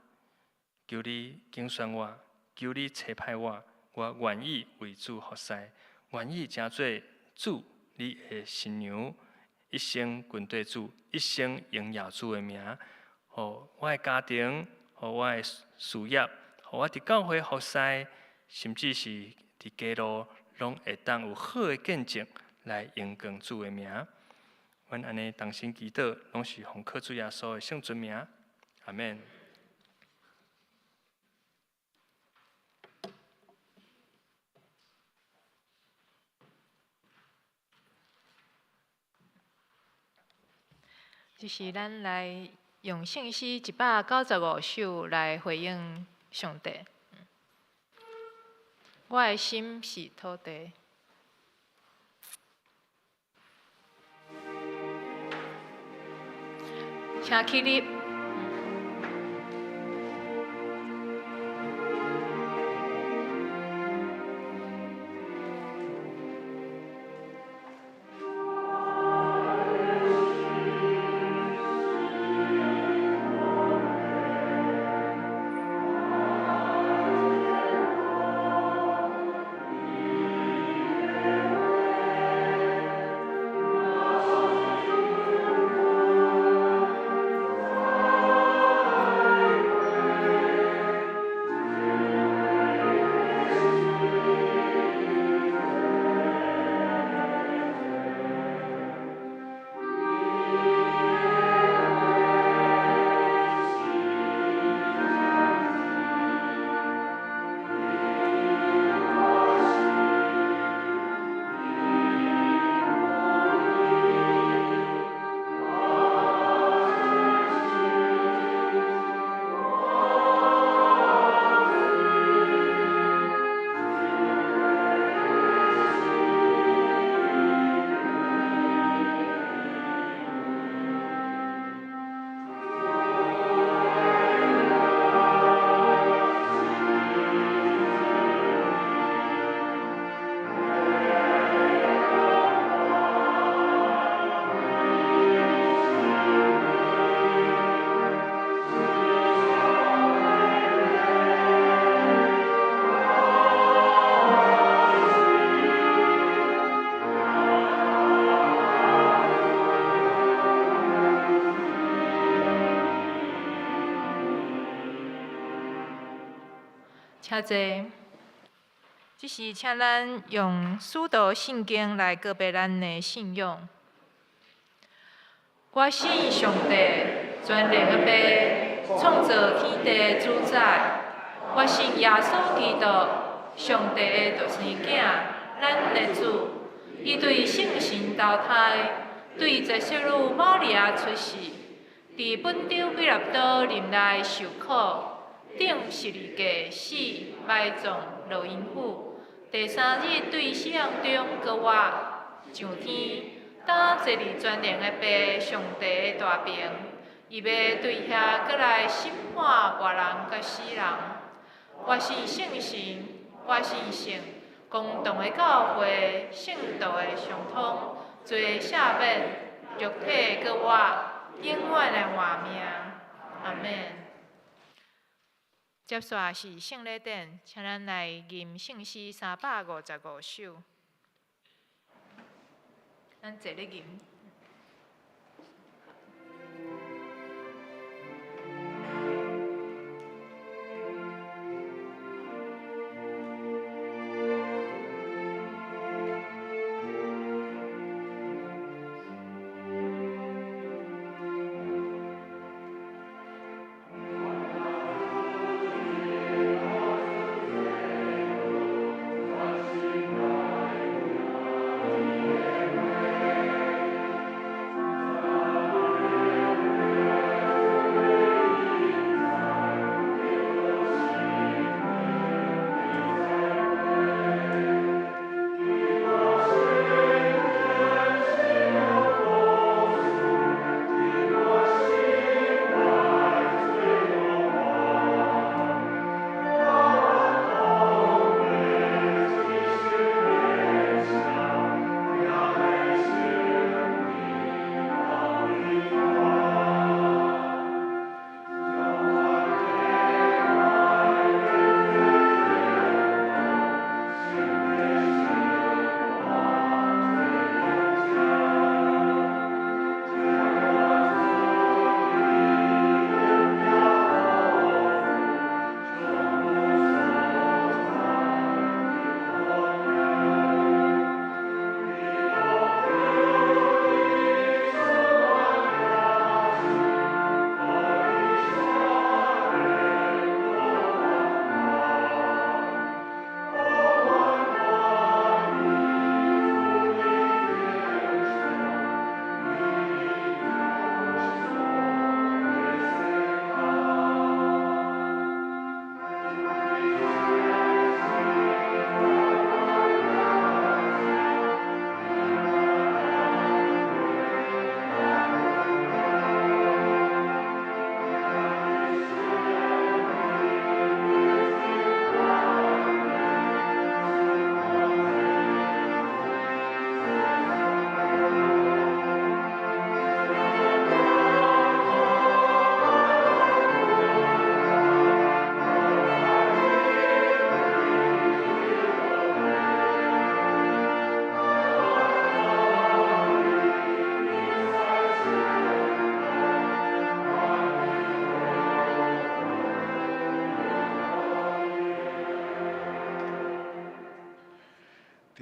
求你揀選我，求你差派我，我願意為主服侍，願意成做主你的新娘，一生跟綴主，一生榮耀主的名。予我的家庭，予我的事業，予我佇教會服侍，甚至是佇街路，攏會當有好的見證來榮光主的名。阮按呢同心祈禱，攏是奉靠主耶穌的聖尊名。阿們。這是咱來用聖詩195首來回應上帝。我的心是土地。請起立。請坐。這是請咱用使徒信經來告白咱的信仰。我信上帝，全能的父，創造天地主宰。我信耶穌基督，上帝的獨生囝，咱的主。伊對聖神投胎，對濟世女瑪利亞出世，佇本丟彼拉多任內受苦，釘十字架死，埋葬，落陰府。第三日對死人中閣活，上天，擔坐佇全能的父上帝的大爿，伊欲對遐閣來審判活人佮死人。我信聖神，我信聖公同的教會，聖徒的相通，罪赦免，肉體閣活，永遠的活命。阿們。接續是聖禮典，請咱來吟聖詩355首。咱坐咧吟。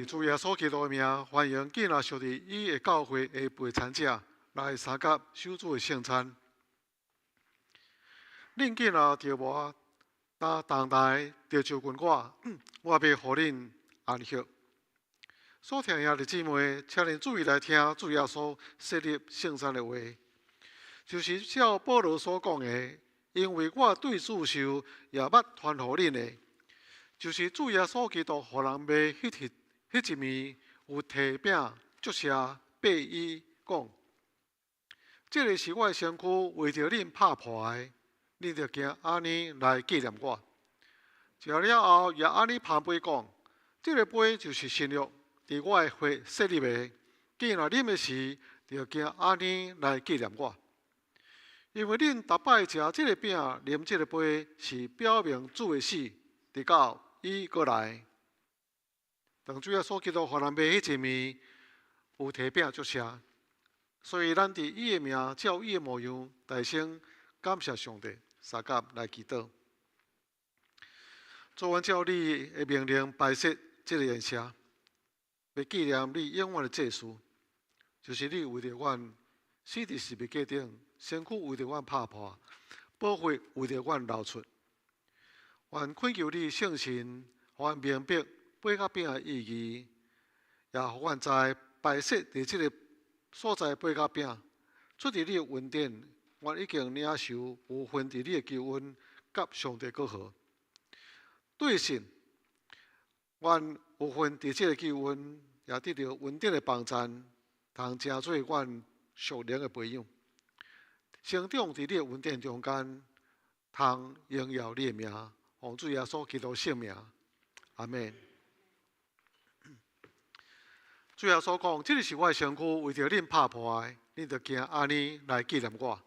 主耶穌基督的名，歡迎囝仔小弟伊的教會的陪餐者來參加守主的聖餐。恁囝若著無擔重擔的，就就近我，我欲予恁安息。所聽兄弟姊妹，請恁注意來聽主耶穌設立聖餐的話，就是照保羅所講的，因為我對主受，也捌傳予恁的，就是主耶穌基督予人賣彼日彼一暝，有提餅祝謝，擘伊講：這个是我的身軀，為著恁拍破的，恁著經按呢來紀念我。食了後，也按呢捧杯講：這个杯就是新約，佇我的血設立的。既若啉的時，著經按呢來紀念我。因為恁逐擺食這个餅、啉這个杯，是表明主的死，直到伊閣來。當主耶穌基督予人賣彼一暝，有提餅祝謝，所以咱佇伊的名，照伊的模樣，大聲感謝上帝，相佮來祈禱。主，阮照你的命令摆设這個宴席，欲紀念你永遠的祭事，就是你為著阮死佇十字架頂，身軀為著阮拍破，寶血為著阮流出。願懇求你聖神，予阮明白杯佮餅的意義，也予阮知擺設佇這个所在杯佮餅，出自你的恩典，阮已經領受有份佇你的救恩，佮上帝和好。對信，阮有份佇這个救恩，也得著恩典的幫贊，通成做阮屬靈的培養，成長佇你的恩典中間，通榮耀你的名，奉主耶穌基督聖名，阿們。主耶穌講：這个是我的身軀，為著恁拍破的，恁著行按呢來紀念我。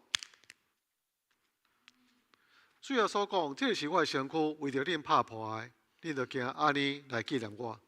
主耶穌講：這个是我的身軀，為著恁拍破的，恁著行按呢來紀念我。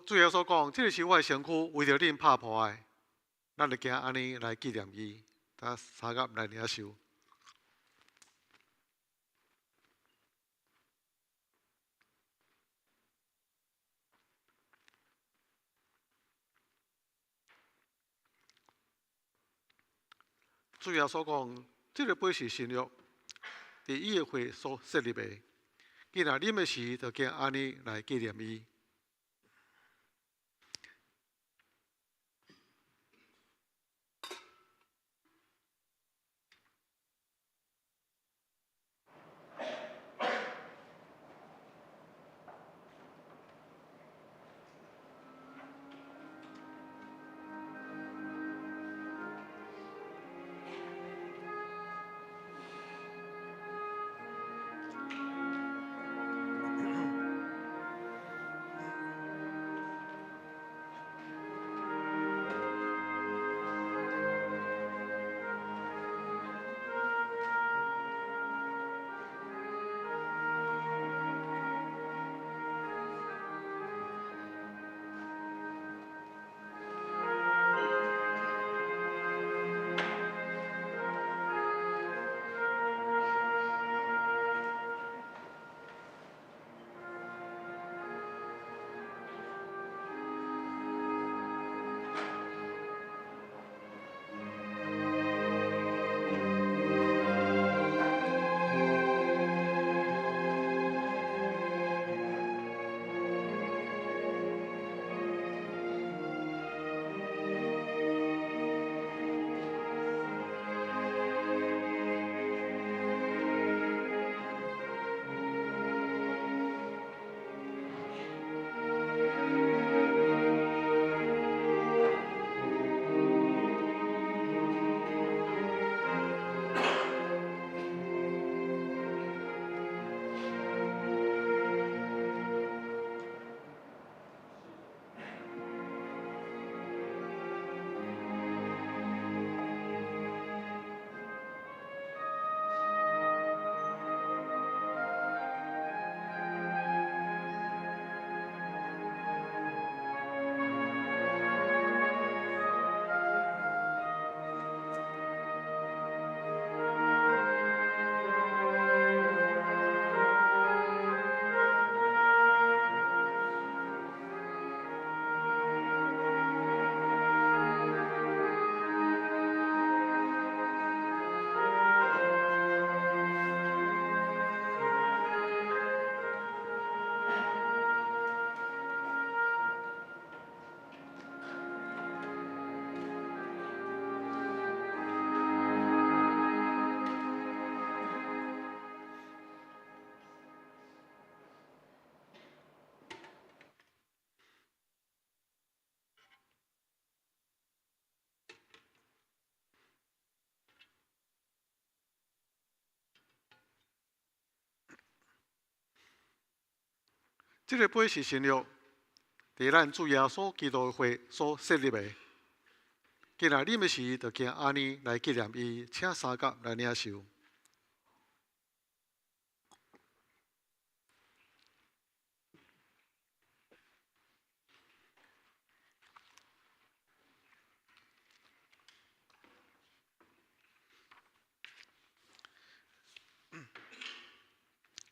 主耶穌講：這个是我的身軀，為著恁拍破的，咱就行按呢來紀念伊。咱三甲來領受。主耶穌講：這个杯是新約，佇伊的血所設立的。既然啉的時，就行按呢來紀念伊。這个杯是新約，佇咱主耶穌基督的血所設立的。今仔啉的時，就行按呢來紀念伊，請相佮來領受。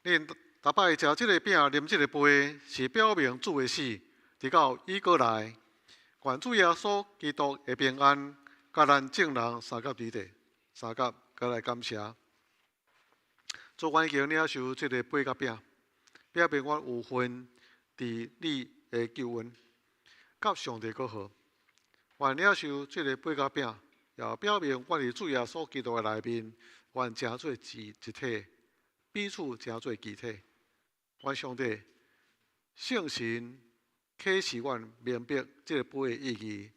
恁逐擺食這个餅、啉這个杯，是表明主的死，直到伊閣來。願主耶穌基督的平安，佮咱眾人相佮佇咧，相佮閣來感謝。主，阮已經領受這个杯佮餅，表明阮有份佇你的救恩，佮上帝和好。願領受這个杯佮餅，也表明阮佇主耶穌基督的內面，阮成做一體。彼此成做肢體，願上帝聖神啟示阮明白這个杯的意義，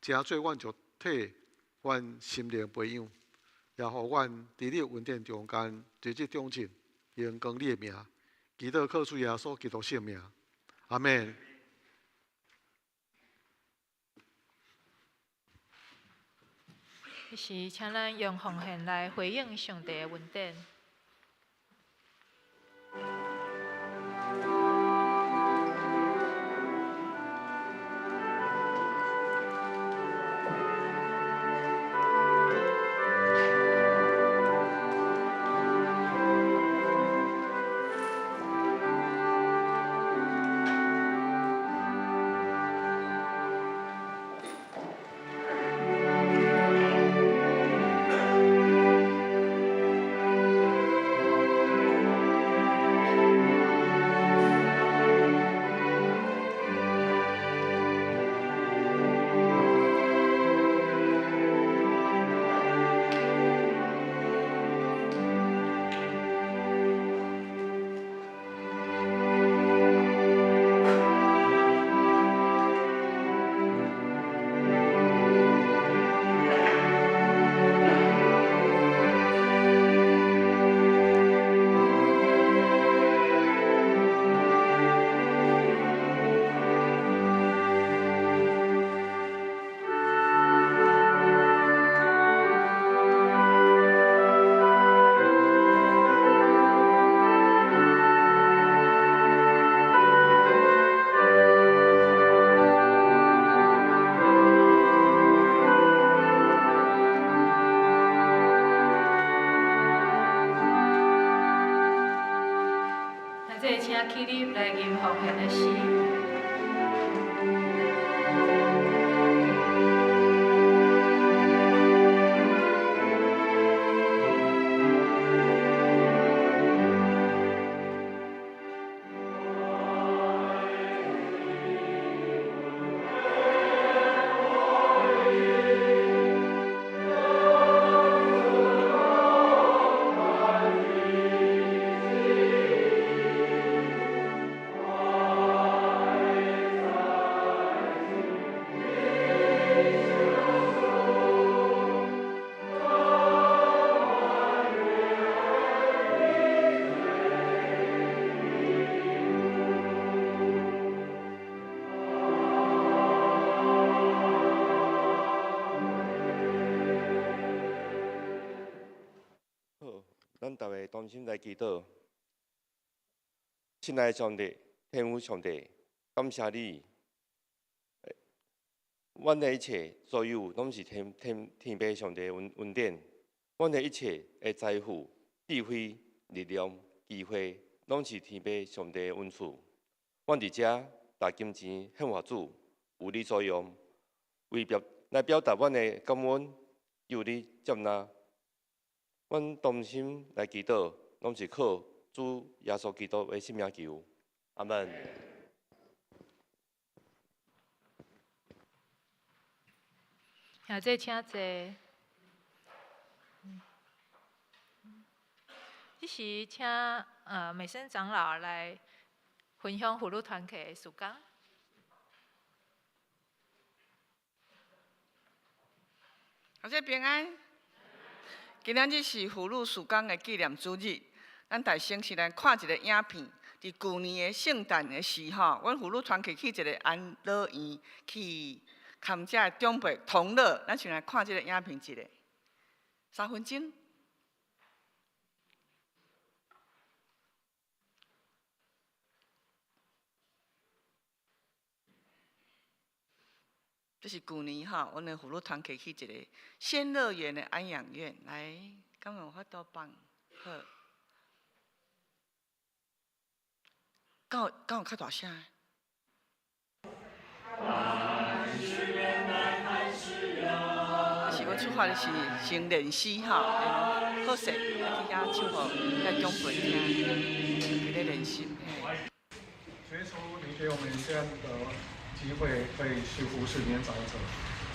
成做阮肉體、阮心靈培養，也予阮佇你的恩典中間日日長進，榮光你的名，祈禱靠主耶穌基督聖名，阿們。這時，請咱用奉獻來回應上帝的恩典。請起立來吟奉獻的詩。咱逐个同心來祈禱，親愛的上帝，天父上帝，感謝你，阮的一切所有攏是天父上帝的恩典，阮的一切的財富、智慧、力量、機會，攏是天父上帝的恩賜。阮佇遮把金錢獻予主，有你所用，為表來表達阮的感恩，求你接納。阮同心來祈禱，攏是靠主耶穌基督的聖名求，阿們。兄弟，請坐。這時請美森長老來分享婦女團契的事工。大家平安。今仔日是婦女事工的紀念主日，咱大先是來看一个影片，伫舊年的聖誕的時吼，阮婦女團契去一個安老院去，含遮的長輩同樂。咱先來看這個影片一下，3分鐘。這是舊年吼，阮的婦女團契去一個仙樂園的安養院，來，敢有法度放？好，敢有較大聲？這是阮出發的是先練習吼，好勢，啊去遐唱予遐長輩聽，佇咧練習。主耶穌，你給我們這樣的機會，可以去服侍年長者。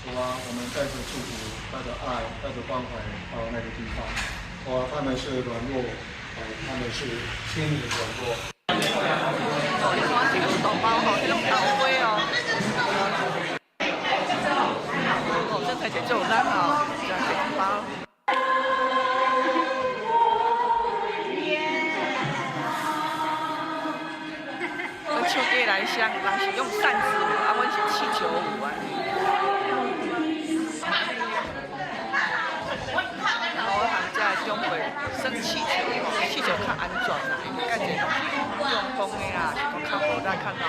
主啊，我們帶着祝福、帶着愛、帶着關懷到那個地方。主啊，他們是軟弱，他們是心靈軟弱。哦，你看這個有大包吼，這種豆花哦。哦，這睇起來就有力吼，這樣一包。阮唱歌來聲，人是用扇子舞，啊，阮是氣球舞啊。我含遮的長輩耍氣球，氣球較安全啦，因為較濟攏是中風的啊，是講較無力較老。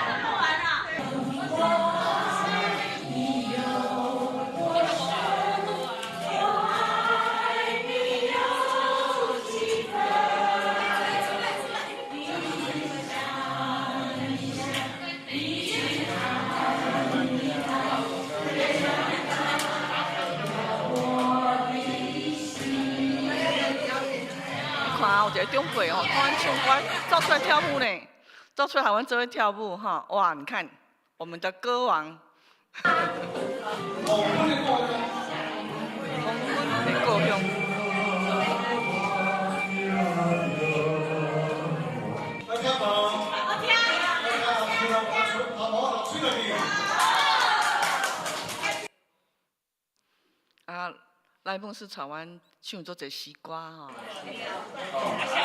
看，有一個長輩吼，看阮唱歌，走出來跳舞呢，走出來和阮做伙跳舞吼，哇！你看，我們的歌王，黃昏的故鄉。啊，賴牧師帶阮唱足濟詩歌吼。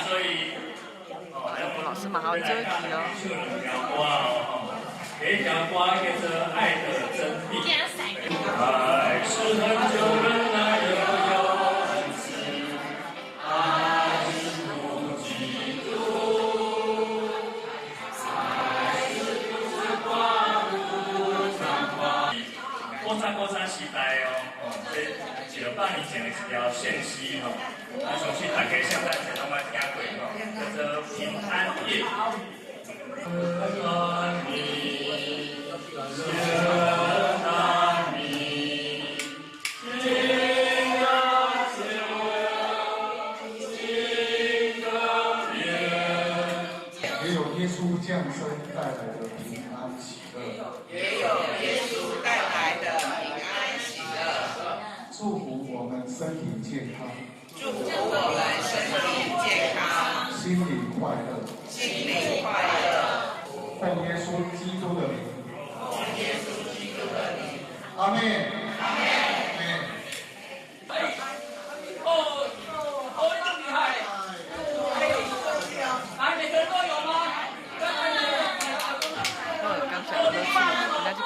所以，楊國老師嘛，和阮做伙去哦。唱兩條歌哦，第一條歌叫做《愛的真諦》。愛是恆久忍耐又有恩慈，愛是不嫉妒，愛是不自誇，不張狂。古早時代哦，這100年前的一條聖詩吼，啊，相信大家聖誕節攏捌聽過吼，叫做平安夜。也有耶穌降生帶來的平安喜樂。也有耶穌帶來的平安喜樂。祝福我們身體健康。祝福我們身體健康。心靈快樂。心靈快樂。奉耶穌基督的名。奉耶穌基督的名。阿們。阿們。哦，哦，你這麼厲害！來，每個人都有嗎？好，感謝老師，今仔日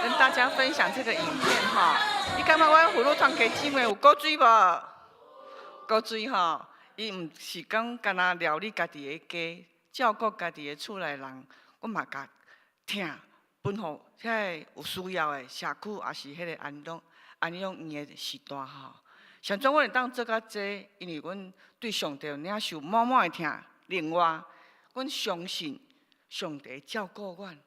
跟大家分享這個影片哈。你感覺阮婦女團契姊妹有古錐無？古錐吼，伊毋是講干焦料理家己的家，照顧家己的厝內人，阮嘛共疼分予遐個有需要的社區，抑是彼個安養院的時代吼。上怎阮會當做到這個，因為阮對上帝領受滿滿的疼。另外，阮相信上帝照顧阮，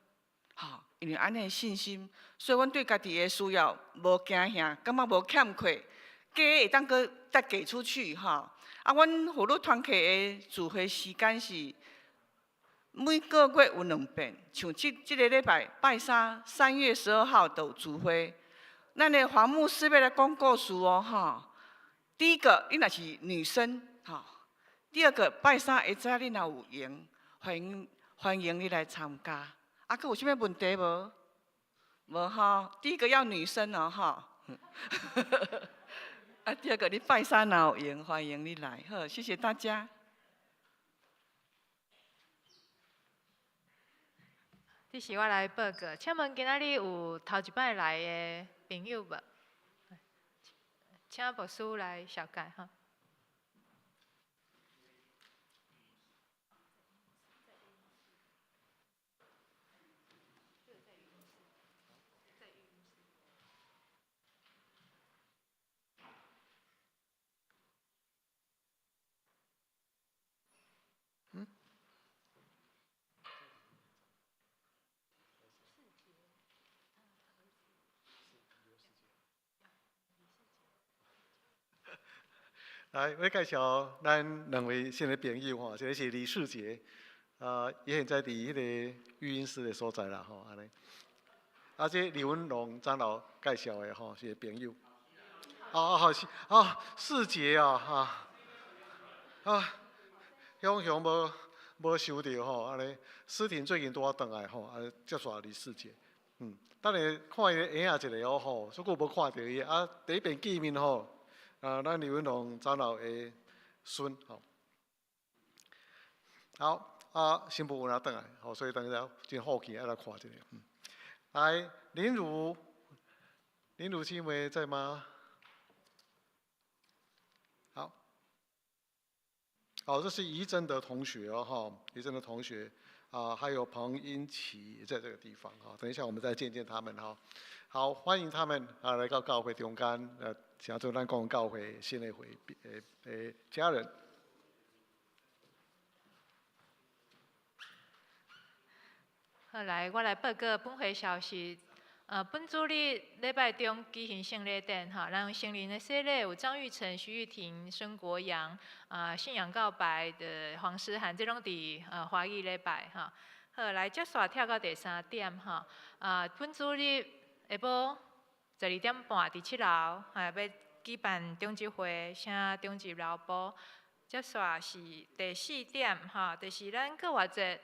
吼，因為按呢信心，所以阮對家己的需要無驚嚇，感覺無欠缺，家會當閣再給出去吼。啊，阮婦女團契的聚會時間是每個月有兩遍，像這個禮拜拜三，3月12號就有聚會。咱的黃牧師欲來講故事哦，吼。第一個，你若是女生，吼；第二個，拜三下早你若有閒，歡迎你來參加。啊，閣有啥物問題無？無吼。第一個要女生哦，吼。啊，第二個你拜三若有閒，歡迎你來。好，謝謝大家。这是我来报告，请问今仔日有头一摆来的朋友无？请牧师来绍介哈。来，我介绍咱两位新的朋友吼，一个是李世杰，啊，伊现在伫彼个育婴室的所在啦吼，按呢。啊，这李文龙长老介绍的吼，是朋友。哦哦好是哦，世杰啊哈，啊，雄雄无无收著吼，按呢。思婷最近拄仔转来吼，啊，接续李世杰，等下看伊的影一个哦吼，足久无看著伊，啊，第一遍见面吼。啊，咱李文龙长老的孙吼，好啊，新妇有哪转来，吼，所以等下真好奇爱来看一下。来，林如，林如姊妹在吗？好，好，这是怡珍的同学哦，哈，怡珍的同学啊，还有彭英琪也在这个地方哈，等一下我们再见见他们哈。好，欢迎他们啊来到教会中间，成做咱讲教会新的会的家人。好，来，我来报告本会消息。本主日礼拜中举行圣礼典，哈，咱成人的洗礼有张玉成、徐玉婷、孙国阳，啊，信仰告白的黄思涵，这拢伫华语礼拜，哈。好，来，接续跳到第三点，哈，啊，本主日下晡12点半伫七楼，啊，欲举办长执会，请长执留步。接续是第四点，哈，就是咱复活节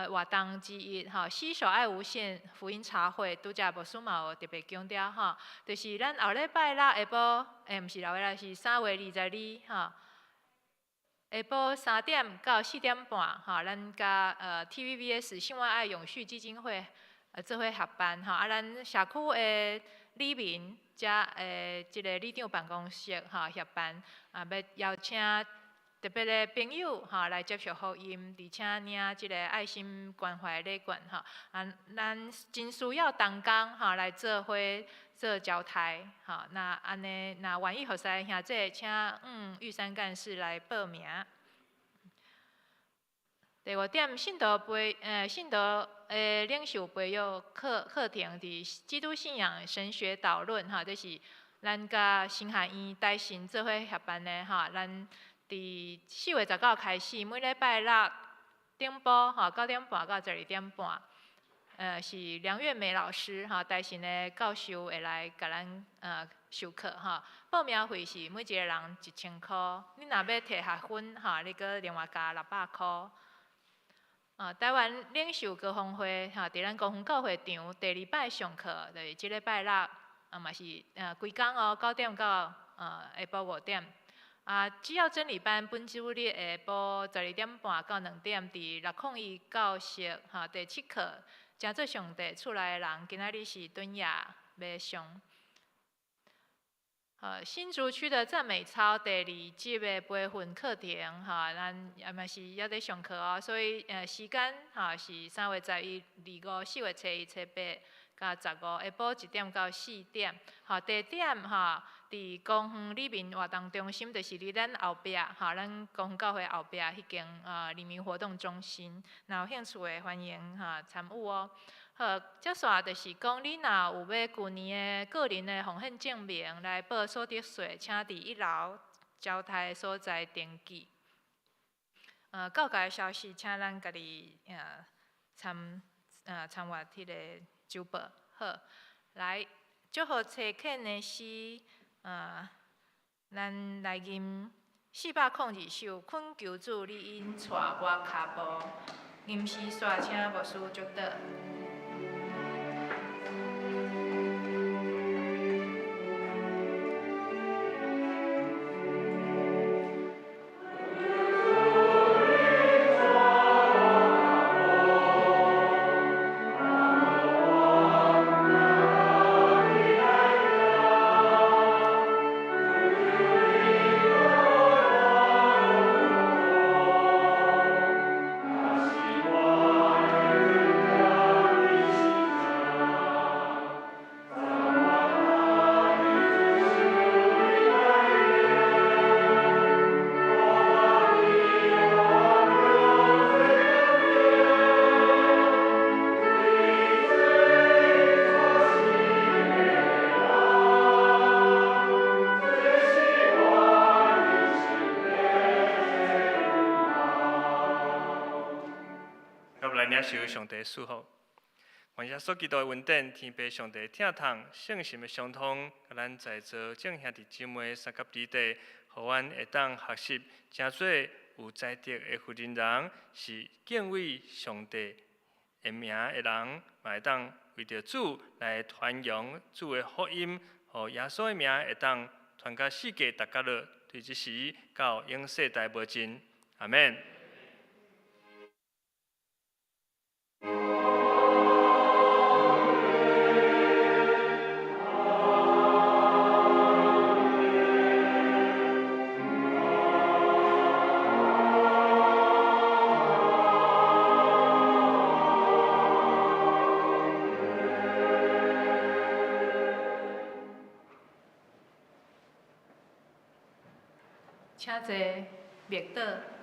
活动之一，吼，携手爱无限福音茶会，拄才牧师嘛有特别强调，吼，就是咱后礼拜六下晡，毋是后礼拜六，是3月22，吼，下晡3点到4点半，吼，咱佮TVBS 新万爱永续基金会做伙合办，吼，啊，咱社区的里民遮的这个里长办公室，吼，协办，啊，欲邀请特别的朋友，吼，来接受福音，而且领这个爱心关怀礼券，吼，啊，咱真需要同工，吼，来做伙做招待，吼，那按呢，若愿意服侍的兄弟，请玉山干事来报名。第五点，信徒的领袖培育课课程，伫基督信仰神学导论，吼，这是咱佮神学院台神做伙协办的，吼，咱伫4月19开始，每礼拜六顶晡，吼，9点半到12点半，是梁月美老师，吼，台神的教授会来共咱授课，吼。报名费是每一个人1000箍，你若欲提学分，吼，你阁另外加600箍。台湾领袖高峰会，吼，伫咱高峰教会场第二摆上课，就是这礼拜六，啊嘛是规工哦，9点到下晡5点。啊，只要真理班本周日下晡12点半到2点，伫601教室，吼，第7课，成做上帝厝内的人，今仔日是顿夜欲上。新竹区的赞美操第2级的培训课程，哈，咱也嘛是犹咧上课哦，所以时间哈是3月11、2、5、4月初1、初8、佮15，下晡1点到4点。哈，地点哈伫公园里面活动中心，就是伫咱后壁，哈，咱公园教会后壁彼间啊里民活动中心。若有兴趣的，欢迎哈参与哦。好，接续就是讲，你若有欲旧年的个人的奉献证明来报所得税，请伫1楼招待的所在登记。教界的消息，请咱家己参阅彼个周报。好，来祝福初恳的诗，咱来吟402首，恳求主你引带我跤步。吟诗煞请牧师祝祷。主領受上帝賜福。願耶穌基督的恩典、天父上帝疼痛、聖神的相通，佮咱在座眾兄弟姊妹相佮佇底，予阮會當學習，成做有才德的婦人人，是敬畏上帝的名的人，嘛會當為著主來傳揚主的福音，予耶穌的名會當傳到世界逐角落，對這時到永世代無盡。阿們。請坐，默禱。